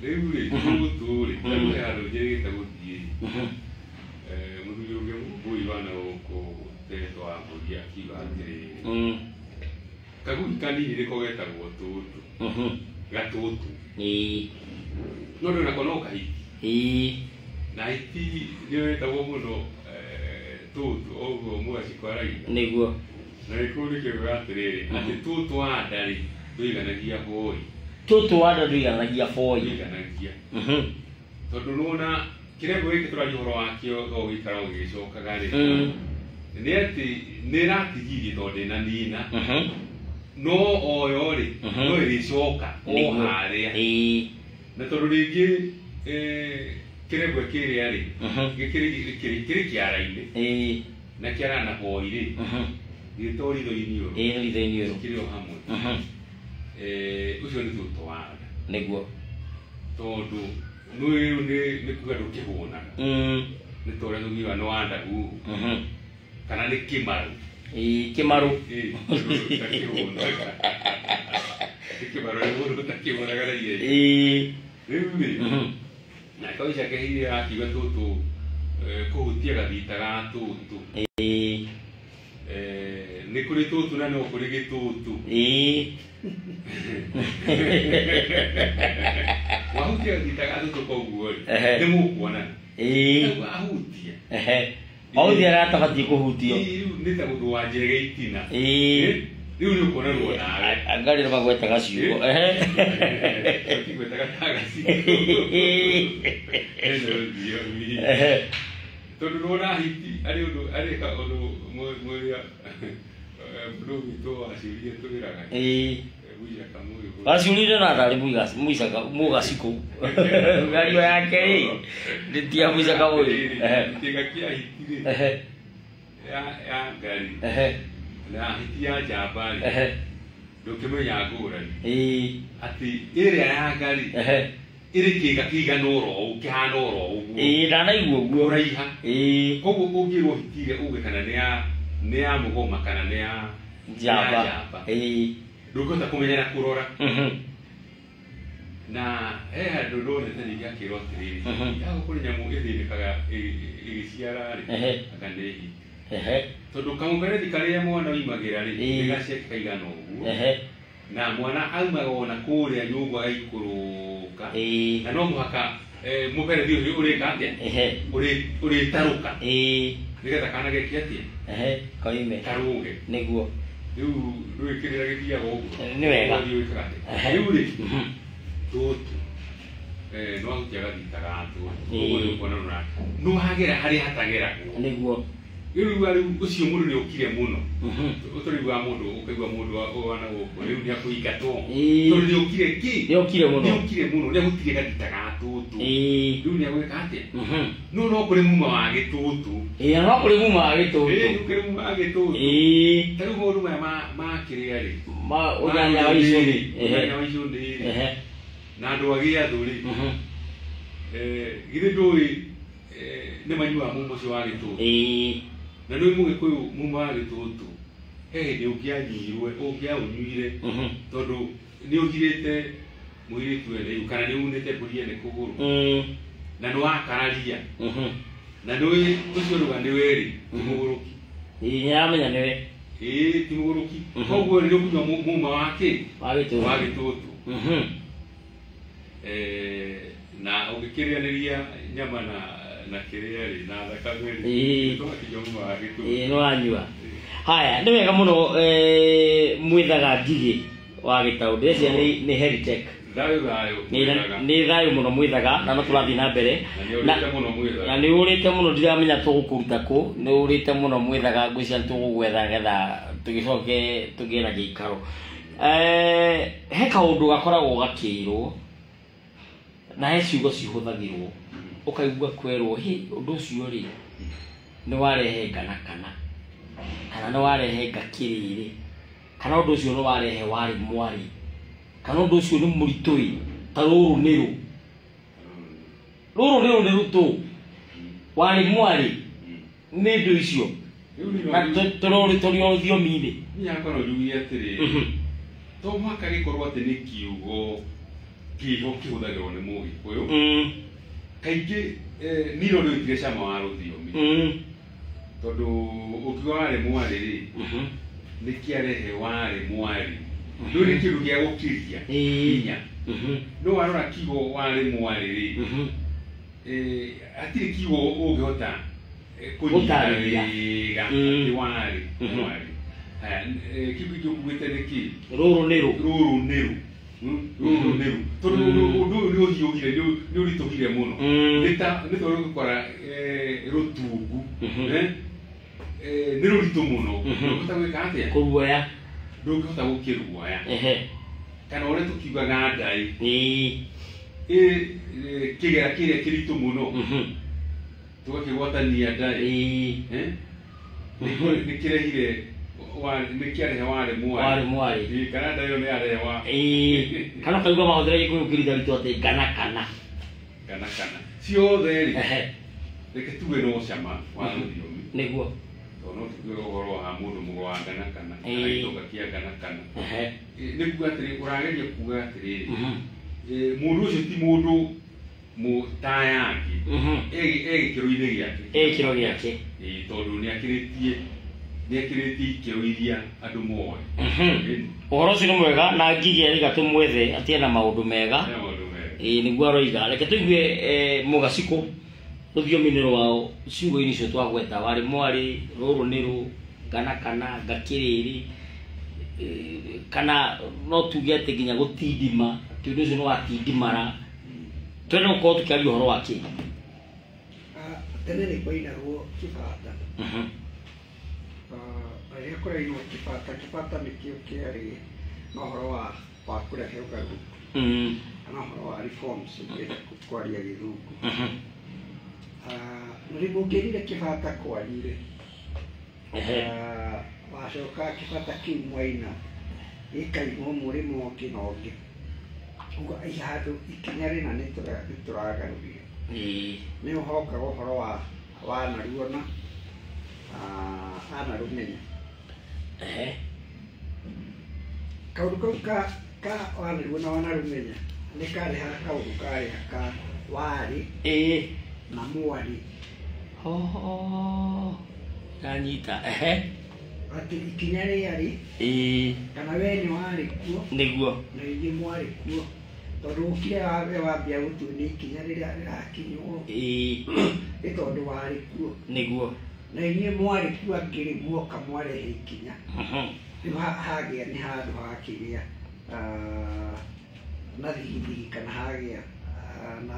Rĩu rĩ, tũtũ rĩ, rĩu he handũ njĩrĩgĩte gũthiĩ. Mũthuri ũngĩ Mũmbũi wa na gũkũ Teto wa mbũri akiuga atĩrĩrĩ, kagui kanini nĩko getagwo tũtũ. Gatũtũ. No ndũ nako no kahiti. Na hiti nĩyo ĩtagwo mũno tũtũ o ũguo mũgacikũ arauga. Nĩguo. Na gĩkũyũ nĩkĩo atĩrĩrĩ, atĩ tũtũ wa nda rĩ, ndũiganagia boi. Tũtũ wa nda ndũiganagia boi. Ndũiganagia. Tondũ nĩwona kĩrembo gĩkĩ tũraria ũhoro wakĩo o gĩikara o gĩgĩcokaga rĩ, Nĩ atĩ nĩ ĩratigirie tondũ ndĩnanina. No oyo rĩ, no ĩrĩcoka o harĩa. Na tondũ rĩngĩ kĩrembwe kĩrĩa rĩ, gĩkĩrĩ kĩara-inĩ. Na kĩara na hoi rĩ, gĩto ritho-inĩ ũrũ. Ritho-inĩ ũrũ. Kĩrĩ o hamwe. Ũcio nĩ tũtũ wa nda. Nĩguo. Tondũ rĩu nĩ kuga ndũkĩhũnaga. Nĩ ta ũrĩa tũngiuga nĩ wa ndaguhu. Kana nĩ kĩmaru. Kĩmaru. Ũtakĩhũnaga. Nĩ kĩmaru nĩ mũndũ ũtakĩhũnaga na ihenya. Rĩu rĩ, nake Waicake hihi akiuga tũtũ kũhutia gathita ga tũtũ. Nĩ kũrĩ tũtũ na no kũrĩ gĩtũtũ. Wahutia gathita ga tũtũ koguo rĩ, nĩ mũkuonana. Ahutia. Ahutia arĩa atabatiĩ kũhutio. Rĩu nĩ ta mũndũ wa njege itina. Rĩu nĩ ũkuonanwo nawe. Ngarĩ nĩ magwetaga ciugo. Matigwetaga ta gacigo. Ĩno thiomi. Tondũ nĩwona hiti arĩ ũndũ arĩka ũndũ mũrĩa mũndũ witũ waciũrire twĩraga. Mũicaka mũyũ. Waciũrire na ndarĩ mũicaka mũgacikũ. Mĩario yake rĩ, nĩ ti ya mũicaka mũyũ. Kĩga kĩa hiti rĩ, ya ngari na hiti ya njamba rĩ, ndũkĩmenya ngũrani. Atĩ ĩrĩa ya ngari ĩrĩ kĩga kĩigana oro ũũ, kĩhana oro ũguo. Ndanaigua ũguo. Ũraiha. Koguo ũngĩrwo hiti ĩrĩa uge kana nĩ ya mũgoma kana nĩ ya njamba. Ndũngĩhota kũmenya na kũrora. Na he handũ ndonete ningĩ akĩrwo atĩrĩrĩ, yago kũrĩ nyamũ ĩthĩnĩkaga ĩgĩciara rĩ, anga nĩ hiti. Tondũ kamũberethi karĩa mwana oimagĩra rĩ, nĩ gaceke kaigana ũguo. Na mwana aumaga ona kũrĩa nyũngũ agaikũrũka. Na no mũhaka mũberethi ũcio ũrĩka atĩa? Ũrĩtarũka. Nĩgetha kana geke atĩa? Koime. Karũge. Nĩguo. Rĩu rwĩkĩrĩra gĩthiaga ũguo. Nĩ wega. Rĩu rĩ, tũtũ no ahutia gathita ga tũtũ. Koguo nĩ ũkuona nĩ wagera harĩa hatageragwo. Nĩguo. Rĩu rĩu ũcio mũndũ nĩ okire mũno. Ũtũrĩguaga mũndũ ũkaigua mũndũ wana gũkũ rĩu nĩ akũingatwo. Tondũ nĩ okire kĩ? Nĩ okire mũno. Nĩ okire mũno, nĩ ahutirie gathita ga tũtũ. Rĩu nĩ agwĩka atĩa? No no kũrĩ muma wa gĩtũtũ. No kũrĩ muma wa gĩtũtũ. Kũrĩ muma wa gĩtũtũ. Ta rĩu maũndũ maya ma kĩrĩa rĩ. Ma ũnyanya wa icũnĩ. Ũnyanya wa icũnĩ rĩ. Na andũ a gĩathũ rĩ. Githĩ ndũĩ nĩ manyuaga mumo ũcio wa gĩtũtũ. Na nĩ mũgĩkũyũ mumo wa gĩtũtũ he hĩndĩ ũngĩanyuirwe ũngĩaũnyuire tondũ nĩ ũhirĩte mũirĩtu ene ihu kana nĩ unĩte mbũri ene kũgũrũ na nĩ wakararia na nĩ ũcio ruga nĩ werĩ ti mũgũrũki. Nĩaramenya nĩwe. Ti mũgũrũki. Koguo nĩ ũkũnyua muma wa kĩ? Wa gĩtũtũ. Wa gĩtũtũ. Na ũngĩkĩrĩanĩria nyama na kĩrĩa rĩ na thakame rĩ, tũgakinyua muma wa gĩtũtũ. Nĩ wanyua. Haya, nĩ wega mũno mwĩthaga ngigĩ wa gĩtaũ. Ndĩreciria nĩ Heritech. Thayũ thayũ. Nĩ thayũ mũno mwĩthaga na no tũrathiĩ na mbere. Na nĩ ũrĩte mũno mwĩthaga. Na nĩ ũrĩte mũno ndiramenya tũgũkũruta kũ. Nĩ ũrĩte mũno mwĩthaga ngwĩciria tũgũgwetha getha tũgĩcoke tũgĩe na gĩikaro. He kaũndũ gakoragwo gakĩrwo na he ciugo cihũthagĩrwo ũkaigua kwerwo hĩ ũndũ ũcio rĩ nĩ warehe ngana kana kana nĩ warehe ngakĩrĩrĩ kana ũndũ ũcio nĩ warehe warĩ mwarĩ kana ũndũ ũcio nĩ mũritũ ĩ ta rũrũ nĩ rũ rũrũ nĩ rũ nĩ rũtũ warĩ mwarĩ nĩ indo icio na tũrũrĩ tũrĩ o rũthiomi-inĩ. Niĩ hakwa no njuge atĩrĩrĩ, to mũhaka gĩkorwo atĩ nĩ kiugo kĩho kĩhũthagĩrwo nĩ mũgĩkũyũ. Kaingĩ niĩ no ndĩwĩtire cama wa rũthiomi. Tondũ ũkiuga warĩ mwarĩ rĩ, nĩ kĩarehe warĩ mwarĩ. Rĩu nĩ kĩndũ gĩa gũkĩria hinya. No warora kiugo warĩ mwarĩ rĩ, hatirĩ kiugo ũngĩhota kũnyita wega atĩ warĩ mwarĩ. Kiugo kĩngĩ ũkuĩte nĩ kĩ? Rũrũ nĩ rũ. Rũrũ nĩ rũ. Rũrũ nĩ rũ. Tondũ ũndũ ũyũ nĩ ũhiũhire, nĩ ũritũhire mũno. Nĩ ta ũrĩa ũgũkora rũtungu. Nĩ rũritũ mũno. Ndũngĩhota gwĩka atĩa? Kũruoya. Ndũngĩhota gũkĩruoya. Ehe. Kana ũrĩa tũkiugaga ndaĩ. Ĩĩ. Kĩgera kĩrĩa kĩritũ mũno. Tũgakĩgwatania ndaĩ. Ĩĩ. Nĩkĩrehire nĩkĩarehe warĩ mwarĩ. Warĩ mwarĩ. Kana ndaĩ ĩyo nĩyarehe wa. Ĩĩ. Kana ũkaigua mahũthĩra Gĩkũyũ kĩritharitũ atĩ ngana kana. Ngana kana. Ciothe rĩ. Ehe. Reke tuge no cama wa rũthiomi. Nĩguo. Tondũ no tuge ũhoro wa mũndũ mũgo wa ngana kana. Kana gĩtonga kĩa ngana kana. Ehe. Nĩ kuga atĩrĩ, ũrageria kuga atĩrĩrĩ. Mũndũ ũcio ti mũndũ mũtayangĩ. E gĩkĩro-inĩ gĩake. E gĩkĩro gĩake. Ĩĩ, tondũ nĩakĩrĩtie ikĩro iria andũ moĩ. Ũhoro ũcio nĩ mwega na Ngigĩ arauga tũmwethe atĩ ena maũndũ mega. Ĩĩ, nĩguo aroiga. Reke tũigue Mũgacikũ rũthiomi-inĩ rwao ciugo-inĩ icio twagweta, warĩ mwarĩ, rũrũ nĩ rũ, ngana kana, ngakĩrĩrĩ, kana no tuge atĩ nginya gũtindima, atĩ ũndũ ũcio nĩ watindimara. Twende gũkorwo tũkĩaria ũhoro wa kĩ? Tene nĩ kwainagwo kĩbata. Rĩrĩa kũrainwo kĩbata, kĩbata nĩkĩo kĩarĩ na ũhoro wa kũrehe ũgarũrũku. Kana ũhoro wa reforms, ũngĩenda kwaria Gĩthũngũ. Na rĩu ũngĩrire kĩbata kwanyu-rĩ, wacoka kĩbata kĩu mwaina gĩkainwo mũrĩmo ũngĩ na ũngĩ. Ũguo handũ ikinya rĩna nĩtũragarũrire. Nĩ ũhokaga ũhoro wa wanaruona anarũmenya. Kaũndũ kau ka wanaruona wanarũmenya nĩ karehaga kaũndũ karĩa ka warĩ na mwarĩ. Ndanyita. Ehe. Atĩ ikinya rĩarĩ kana we nĩ warĩ kuo. Nĩguo. Na inyuĩ mwarĩ kuo. Tondũ ũkire we wambia gũtua nĩ ikinya rĩrĩa rĩrakinywo. Nĩ tondũ warĩ kuo. Nĩguo. Na inyuĩ mwarĩ kuo angĩ rĩ muoka mwarehe ikinya. Rĩu hagĩa nĩ handũ hakĩgĩa na thigithigi kana hagĩa na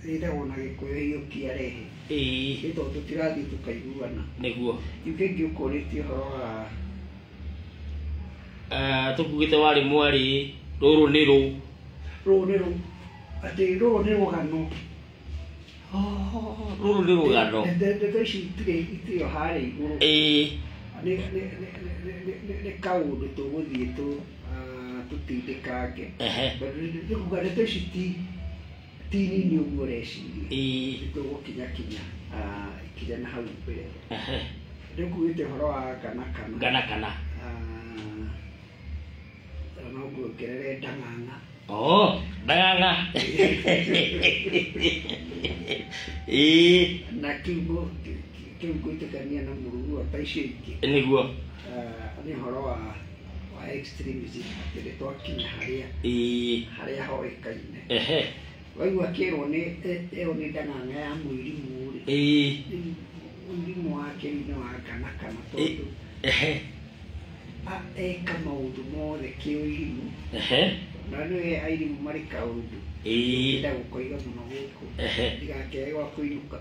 ĩtagwo na Gĩkũyũ iyũkia rehe. Nĩ tondũ tũtirathiĩ tũkaiguana. Nĩguo. Rĩu kĩngĩ ũkũrĩtie ũhoro wa tũkugĩte warĩ mwarĩ, rũrũ nĩ rũ. Rũrũ nĩ rũ. Atĩ rũrũ nĩ rũgano. Rũrũ nĩ rũgano. Ndeto ici itirĩ harĩa igũrũ. Nĩ kaũndũ tũgũthiĩ tũtindĩkange. Nĩ kuga ndeto ici ti nini ũguo ũreciria. Nĩ tũgũkinya kinya ikinya na hau mbere. Rĩu kugĩte ũhoro wa ngana kana. Ngana kana. No nguongerere ndang'ang'a. Ndang'ang'a. Na kĩu kĩu ngwĩtĩkania na mũruru ta icio ingĩ. Nĩguo. Nĩ ũhoro wa extremism atĩ nĩ twakinya harĩa harĩa hoĩkaine. Waigua akĩrwo nĩ ĩyo nĩ ndang'ang'a ya mũirimũ rĩ. Mũirimũ wake rĩu nĩ wa ngana kana tondũ eka maũndũ mothe kĩũirimũ. Na nĩwe airimũ marĩ kaũndũ. Ndĩrenda gũkoiga mũno gũkũ. Ndigakĩage gwa kũinũka.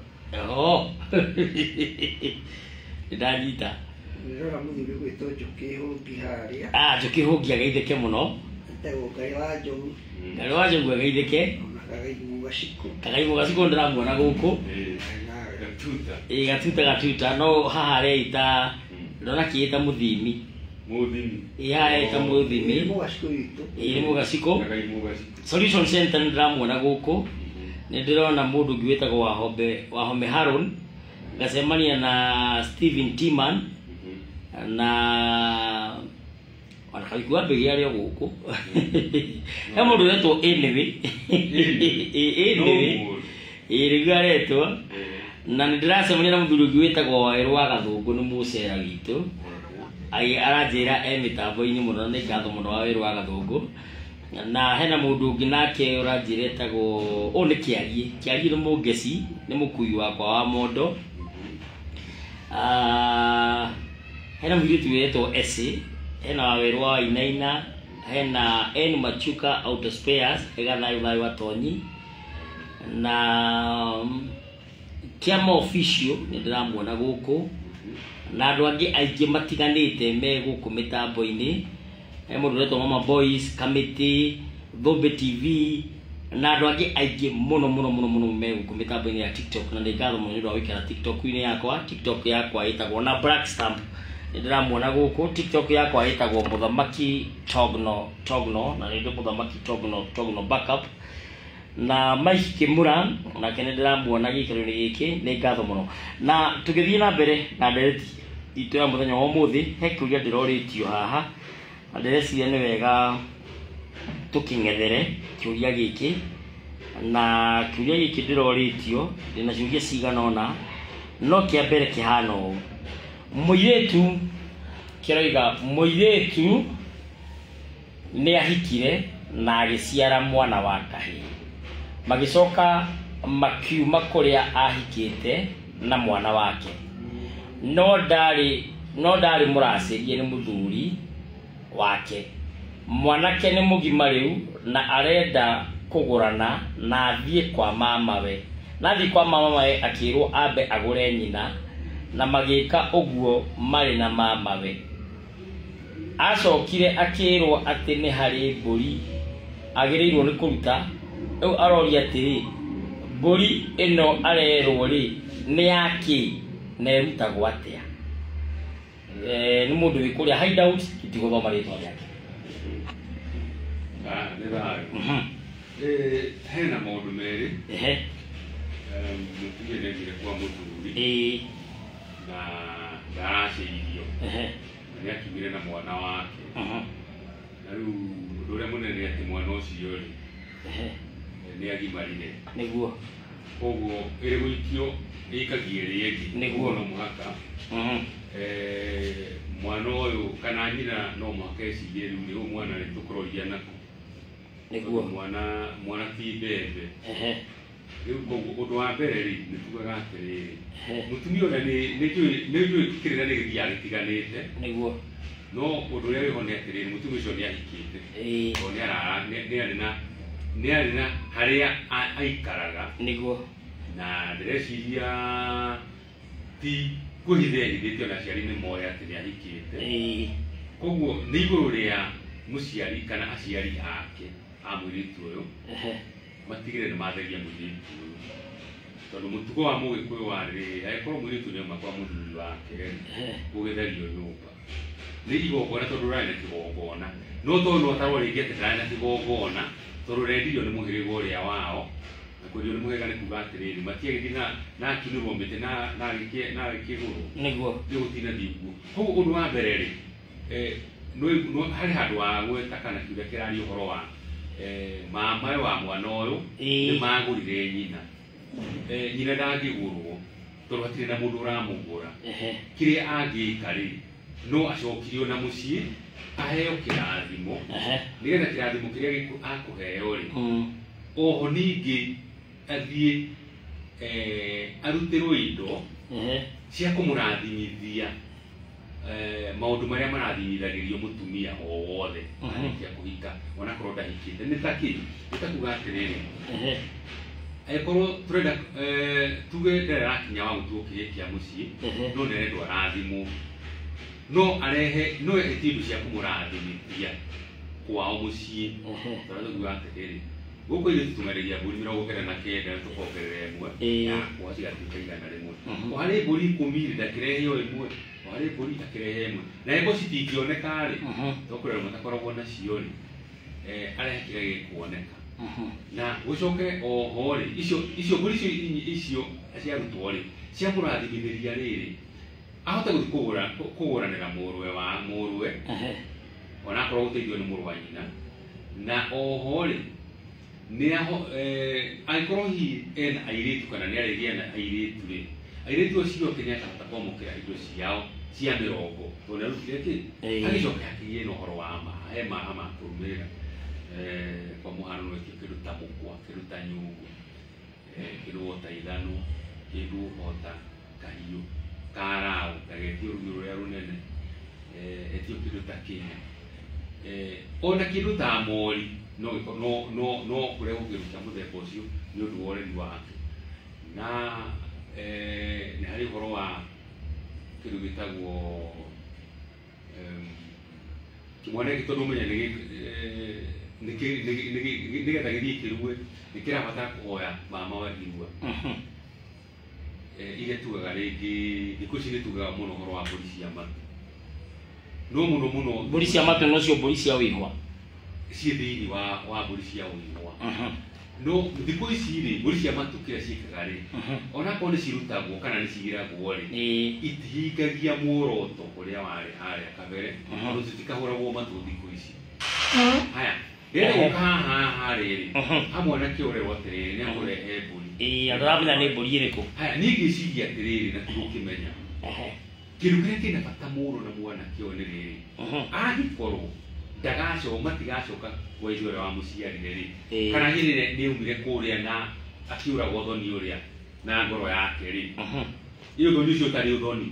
Ndanyita. Ndĩrona mũthuri ũgwĩtwo Njũkĩ Hũngi harĩa. Njũkĩ Hũngi ageithĩke mũno. Etagwo Ngai wa Njogu. Ngai wa Njogu ageithĩke. Ona Kagaimũ Gacikũ. Kagaimũ Gacikũ ndĩramuona gũkũ. Gatuta. Gatuta gatuta no haha areita ndona kĩĩta mũthimi. Mũthimi. Ĩĩ haha areita mũthimi. Nĩ Mũgacikũ witũ. Ĩĩ nĩ Mũgacikũ. Kagaimũ Gacikũ. Solution Center nĩndĩramuona gũkũ. Nĩ ndĩrona mũndũ ũngĩ wĩtagwo Wahome Haron. Ngacemania na Steven Timan na ona Kawiku wa Mbĩgĩ arĩ o gũkũ. He mũndũ ũretwo Anyway. Anyway. Ĩĩ nĩguo aretwo. Na nĩ ndĩracemania na mũthuri ũngĩ wĩtagwo Wawerũ wa Gathũngũ nĩ mũcera witũ. Aranjĩra e mĩtambo-inĩ mũno na nĩ ngatho mũno Wawerũ wa Gathũngũ. Na hena mũndũ ũngĩ nake ũranjĩra etagwo ũyũ nĩ Kĩariĩ. Kĩariĩ nĩ mũngeci, nĩ mũkui wakwa wa mondo. Hena mũirĩtu wetwo Esi, hena Wawerũ wa Wainaina, hena N Machuka Auto Spares, ega thayũ thayũ Atonyi. Na Kĩama Official nĩ ndĩramuona gũkũ. Na andũ angĩ aingĩ matiganĩte me gũkũ mĩtambo-inĩ. He mũndũ ũretwo Mama Boys, Kamĩtĩ, Thũmbĩ TV na andũ angĩ aingĩ mũno mũno mũno mũno me gũkũ mĩtambo-inĩ ya TikTok, na nĩ ngatho mũno nĩ ũndũ wa gũikara TikTok-inĩ yakwa. TikTok yakwa ĩtagwo na Black Stamp, nĩ ndĩramuona gũkũ. TikTok yakwa ĩtagwo Mũthamaki Togno Togno, na nĩ ndĩ Mũthamaki Togno Togno backup. Na Mike Kimura nake nĩ ndĩramuona gĩikaro-inĩ gĩkĩ, nĩ ngatho mũno. Na tũgĩthiĩ na mbere na ndereti itũ ya mũthenya wa ũmũthĩ, he kĩũria ndĩrorĩtio haha na ndĩreciria nĩ wega tũkĩng'ethere kĩũria gĩkĩ. Na kĩũria gĩkĩ ndĩrorĩtio, ndĩna ciũria cigana ũna, no kĩa mbere kĩhana ũũ. Mũirĩtu kĩroiga mũirĩtu nĩ ahikire na agĩciara mwana wa kahĩĩ, magĩcoka makiuma kũrĩa ahikĩte na mwana wake, no ndarĩ mũracĩrie nĩ mũthuri wake. Mwanake nĩ mũgima rĩu na arenda kũgũrana na athiĩ kwa mamawe. Na athiĩ kwa mamawe akĩrwo ambe agũre nyina, na magĩka ũguo marĩ na mamawe. Acokire akĩrwo atĩ nĩ harĩ mbũri agĩrĩirwo nĩ kũruta. Rĩu aroria atĩrĩ, mbũri ĩno arerwo rĩ nĩ yakĩ na ĩrutagwo atĩa? Nĩ mũndũ wĩ kũrĩa Hideout, itigũthoma rĩtwa rĩake. Nĩ thayũ. Hena maũndũ merĩ. Mũtumia nĩathire kwa mũthuri na ndaracĩirio, na nĩakiumire na mwana wake. Na rĩu ũndũ ũrĩa mũnene nĩ atĩ mwana ũcio rĩ nĩagimarire. Nĩguo. Koguo ĩrĩ gũikio ĩikagia ĩrĩa ĩngĩ. Nĩguo. No mũhaka mwana ũyũ kana nyina no mũhaka ecirie rĩu nĩ ũyũ mwana rĩ tũkũroria nako. Nĩguo. Mwana ti mbembe. Rĩu koguo ũndũ wa mbere rĩ nĩ tugaga atĩrĩrĩ, mũtumia ũrĩa nĩ njũĩ kĩrĩra nĩ gĩthiaga gĩtiganĩte. Nĩguo. No ũndũ ũrĩa wĩho nĩ atĩrĩrĩ, mũtumia ũcio nĩ ahikĩte. Tondũ nĩ arĩ na harĩa aikaraga. Nĩguo. Na ndĩreciria ti kwĩhitha ehithĩte, ona aciari nĩ moĩ atĩ nĩ ahikĩte. Koguo nĩ igũrũ rĩa mũciari kana aciari ake a mũirĩtu ũyũ matigĩrĩre nĩ matheria mũirĩtu ũyũ, tondũ mũtugo wa mũgĩkũyũ warĩ angĩkorwo mũirĩtu nĩauma kwa mũthuri wake gũgĩtherio nyũmba nĩ igongona, tondũ ũrarĩ na kĩgongona. No tondũ no atarwo rĩngĩ atĩ ndararĩ na kĩgongona, tondũ rendirio nĩ mũhĩrĩga ũrĩa wao, na kwendio nĩ mũhĩrĩga nĩ kuga atĩrĩrĩ matiagĩthiĩ na akinĩrwo mĩtĩ na agĩkĩgũrwo. Nĩguo. Nĩ gũtinathiĩ ũguo. Koguo ũndũ wa mbere rĩ, harĩ handũ wa gweta kana kiuga kĩraria ũhoro wa mama wa mwana ũyũ nĩ magũrire nyina. Nyina ndangĩgũrwo tondũ hatirĩ na mũndũ ũramũgũra. Kĩrĩa angĩka rĩ, no acokirio na mũciĩ aheo kĩrathimo, nĩgetha kĩrathimo kĩrĩa akũheo rĩ, oho ningĩ athiĩ arutĩrwo indo cia kũmũrathimithia maũndũ marĩa marathimithagĩrio mũtumia o wothe arĩkia kũhika onakorwo ndahikĩte. Nĩ ta kĩ? Nĩ ta kuga atĩrĩrĩ, angĩkorwo tũrenda tuge ndarĩ arakinya wa gũtuo kĩhĩ kĩa mũciĩ, no nĩarendwo arathimwo, no arehe no etie indo cia kũmũrathimithia kwao mũciĩ. Tondũ tugaga atĩrĩrĩ, gũkũ ithuĩ tũmereria mbũri 99 na tũkongerera ĩmwe yakwa cigatuĩka 100. O harĩ mbũri 10 rĩ, ndakĩrehe o ĩmwe, o harĩ mbũri akĩrehe ĩmwe, na angĩkorwo citingĩoneka rĩ, tondũ kũrĩ arĩa matakoragwo nacio rĩ, arehe kĩrĩa gĩkuoneka. Na gũcoke oho rĩ, icio mbũri icio ciarutwo rĩ, cia kũrathimithĩria rĩrĩ, ahote gũthiĩ kũgũranĩra mũrũwe wa mũrũwe, onakorwo gũteithio nĩ mũrũ wa nyina. Na oho rĩ, angĩkorwo hihi ena airĩtu kana nĩ arĩgĩa na airĩtu rĩ, airĩtu acio ake nĩ akahota kwamũkĩra indo ciao cia mĩrongo, tondũ nĩ arutire kĩ? Agĩcoke akĩgĩe na ũhoro wa ma, he maha ma kũrũmĩrĩra. Kwa mũhano no ĩtio kĩndũ ta mũkwa, kĩndũ ta nyũngũ, kĩndũ ota ithanwa, kĩndũ ota kahiũ, karaũ, ndagetio rũhiũ rũrĩa rũnene, etio kĩndũ ta kĩnya, ona kĩndũ ta mori, no kũrehwo kĩndũ kĩa mũthemba ũcio nĩ ũndũ wa ũreri wake. Na nĩ harĩ ũhoro wa kĩndũ gĩtagwo kĩmwana gĩkĩ tondũ ũmenye nĩgetha gĩthiĩ kĩrue nĩ kĩrabatara kũhoya mama wa irua. Iria tugaga rĩngĩ thikũ ici nĩ tugaga mũno ũhoro wa mbũri cia matũ no mũno mũno mbũri cia matũ nocio mbũri cia wĩhwa ciĩ thĩinĩ wa mbũri cia wĩhwa. No thikũ ici rĩ mbũri cia matũ kĩrĩa ciĩkaga rĩ onakorwo nĩ cirutagwo kana nĩ cigĩragwo rĩ itihingagia muoroto ũrĩa warĩ harĩa kabere tondũ citikahũragwo matũ thikũ ici. Haya rĩrĩa gũka haha rĩrĩ hamwe na kĩũrerwo atĩrĩrĩ nĩ akũrehe mbũri. Andũ aramenya nĩ mbũri ĩrĩkũ. Haya niĩ ngĩciria atĩrĩrĩ na tigũkĩmenya kĩndũ kĩrĩa kĩna bata mũno na mwanake ũyũ nĩ rĩrĩ angĩkorwo ndagacoka matigacoka kwa ithe ũrĩa wamũciarire rĩ kana nyina nĩ aumire kũrĩa na akiũragwo ũthoni ũrĩa na ngoro yake rĩ ĩyo ũthoni ũcio ũtarĩ ũthoni.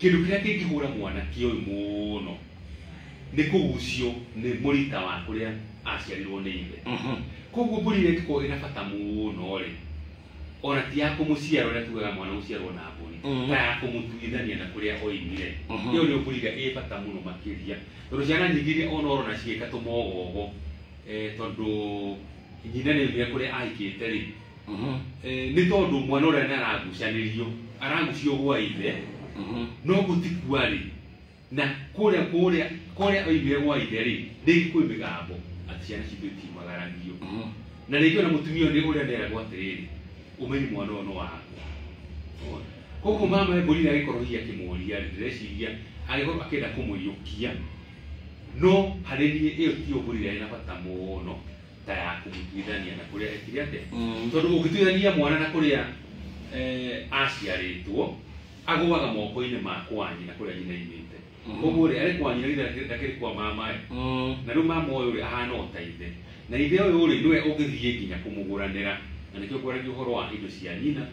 Kĩndũ kĩrĩa kĩngĩhũra mwanake ũyũ mũno nĩ kũgucio nĩ mũrita wa kũrĩa aciarirwo nĩ ithe. Koguo mbũri ĩrĩa ĩngĩkorwo ĩna bata mũno rĩ ona ti ya kũmũciara ũrĩa tugaga mwana gũciarwo na mbũri ta ya kũmũtuithania na kũrĩa oimire. Ĩyo nĩyo mbũri ĩrĩa ĩ bata mũno makĩria tondũ ciana nyingĩ iria ona ũrona cigĩka tũmogogo tondũ nyina nĩ oimire kũrĩa ahikĩte rĩ nĩ tondũ mwana ũrĩa nĩ aragucanĩrio aragucio gwa ithe no gũtikua rĩ na kũrĩa oimire gwa ithe rĩ rĩngĩ kwĩ mĩgambo atĩ ciana citũ itiumagaragio. Na rĩngĩ ona mũtumia ũyũ nĩ ũrĩa nĩeragwo atĩrĩrĩ ũmenye mwana ũyũ nĩ wakwa. Koguo mama mbũri ĩrĩa angĩkorwo hihi akĩmũria rĩ ndĩreciria angĩkorwo akĩenda kũmũiyũkia no harĩ niĩ ĩyo tiyo mbũri ĩrĩa ĩna bata mũno ta ya kũmũtuithania na kũrĩa ekire atĩa tondũ ũngĩtuithania mwana na kũrĩa aciarĩtwo agũaga moko-inĩ ma kwa nyina kũrĩa nyina aimĩte. Koguo rĩ arĩ kwa nyina ndakĩrĩ kwa mama na rĩu mama ũyũ rĩ ahana o ta ithe na ithe ũyũ rĩ nĩwe ũngĩthiĩ nginya kũmũgũranĩra na nĩkĩo kwaragia ũhoro wa indo cia nyina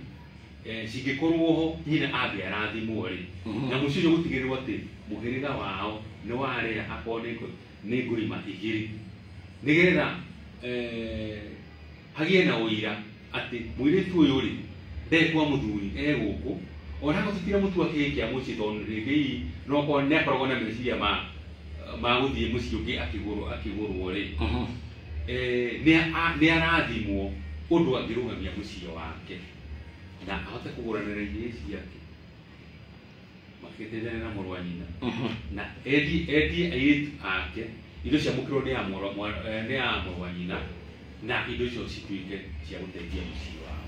cingĩkorwo ho nyina ambe arathimwo rĩ na mũciĩ ũcio gũtigĩrĩrwo atĩ mũhĩrĩga wao nĩ warĩa akorwo nĩ ngũrima igĩrĩ nĩgetha hagĩe na ũira atĩ mũirĩtu ũyũ rĩ nde kwa mũthuri e gũkũ ona gũtitira mũtu akĩgĩ kĩa mũciĩ tondũ rĩngĩ hihi no akorwo nĩ akoragwo na meciria ma gũthiĩ mũciĩ ũngĩ akĩgũrwo rĩ nĩ arathimwo ũndũ angĩrũgamia mũciĩ wake na ahote kũgũranĩra irio ciake makĩteithania na mũrũ wa nyina na endie airĩtu ake indo ciamũkĩrwo nĩ ya mũrũ wa nyina na indo icio cituĩke cia gũteithia mũciĩ wao.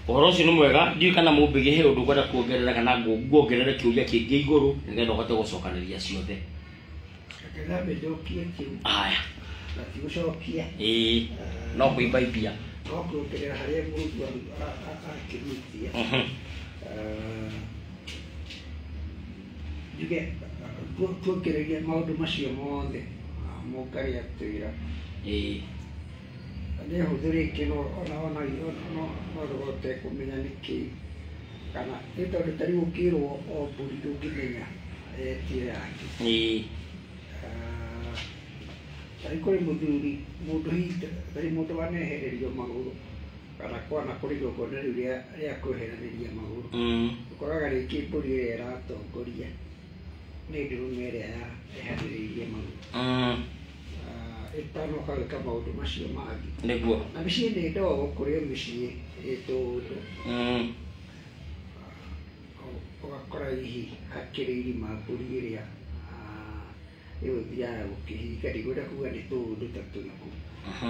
Ũhoro ũcio nĩ mwega ndiũĩ kana mũmbĩgĩ he ũndũ ũkwenda kuongerera kana nguongerere kĩũria kĩngĩ igũrũ nĩgetha ũhote gũcokanĩria ciothe. Reke nyambe njokie kĩu. Aya. Na ti gũcokia. Ĩĩ no kũimbaimbia. No kuongerera harĩa mũndũ akĩrutia. Njuge tuongererie maũndũ macio mothe mũngarĩ atwĩra. Ĩĩ. Nĩ hũthũ rĩngĩ no ona no ũhote kũmenya nĩkĩ kana nĩ tondũ ta rĩu ũngĩrwo o mbũri ndũngĩmenya etie yake. Ĩĩ. Ta rĩu kũrĩ mũthuri mũndũ hihi ta rĩu mũndũ wanehererio magũrũ kana kwana kũrĩ igongona rĩu rĩa kweheranĩria magũrũ. Ũkoraga rĩngĩ mbũri ĩrĩa ĩratongoria nĩ ndũrũme ĩrĩa yehanĩrĩirie magũrũ. Ĩtanoka gwĩka maũndũ macio mangĩ. Nĩguo. Na mĩciĩ nĩ ndogo kũrĩ o mĩciĩ ĩtũndũ. Ũgakora hihi hakĩrĩ irima mbũri ĩrĩa ĩgũthiaga gũkĩhinga ndikwenda kuga nĩ tũũndũ ta tũrĩkũ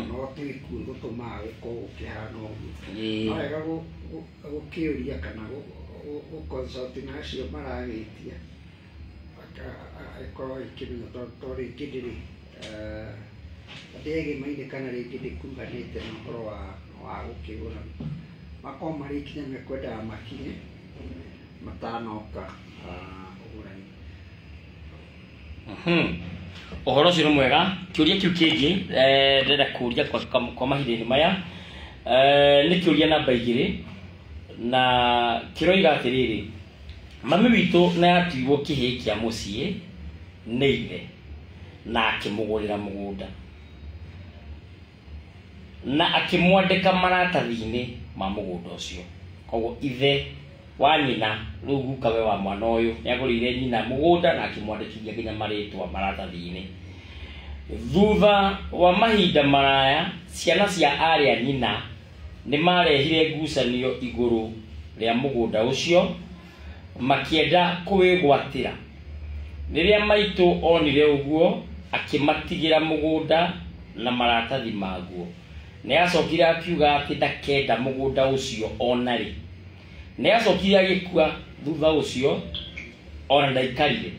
no twĩkuo tũtũmaga gũkorwo gũkĩhana ũguo. No wega gũkĩũria kana gũ-consult na acio maragĩtia ĩkorwo ĩkĩmenya tondũ rĩngĩ ndĩrĩ ndĩegemeire kana rĩngĩ ndĩkuruhanĩte na ũhoro wa gũkĩgũra makorwo marĩ ikinya mekwendaga makinye matanoka ũgũrani. Ũhoro ũcio nĩ mwega. Kĩũria kĩu kĩngĩ ndĩrenda kũũria kwa mahinda-inĩ maya nĩ kĩũria namba 2 na kĩroiga atĩrĩrĩ mami witũ nĩ atuirwo kĩhĩĩ kĩa mũciĩ nĩ ithe na akĩmũgũrĩra mũgũnda na akĩmwandĩka maratathi-inĩ ma mũgũnda ũcio. Koguo ithe wa nyina rĩu gukawe wa mwana ũyũ nĩ agũrĩire nyina mũgũnda na akĩmwandĩkithia nginya marĩtwa maratathi-inĩ. Thutha wa mahinda maraya ciana cia arĩ a nyina nĩ marehire ngucanio igũrũ rĩa mũgũnda ũcio makĩenda kũwĩgwatĩra. Rĩrĩa maitũ onire ũguo akĩmatigĩra mũgũnda na maratathi maguo. Nĩ acokire akiuga atĩ ndakenda mũgũnda ũcio ona rĩ. Nĩ acokire agĩkua thutha ũcio ona ndaikarire.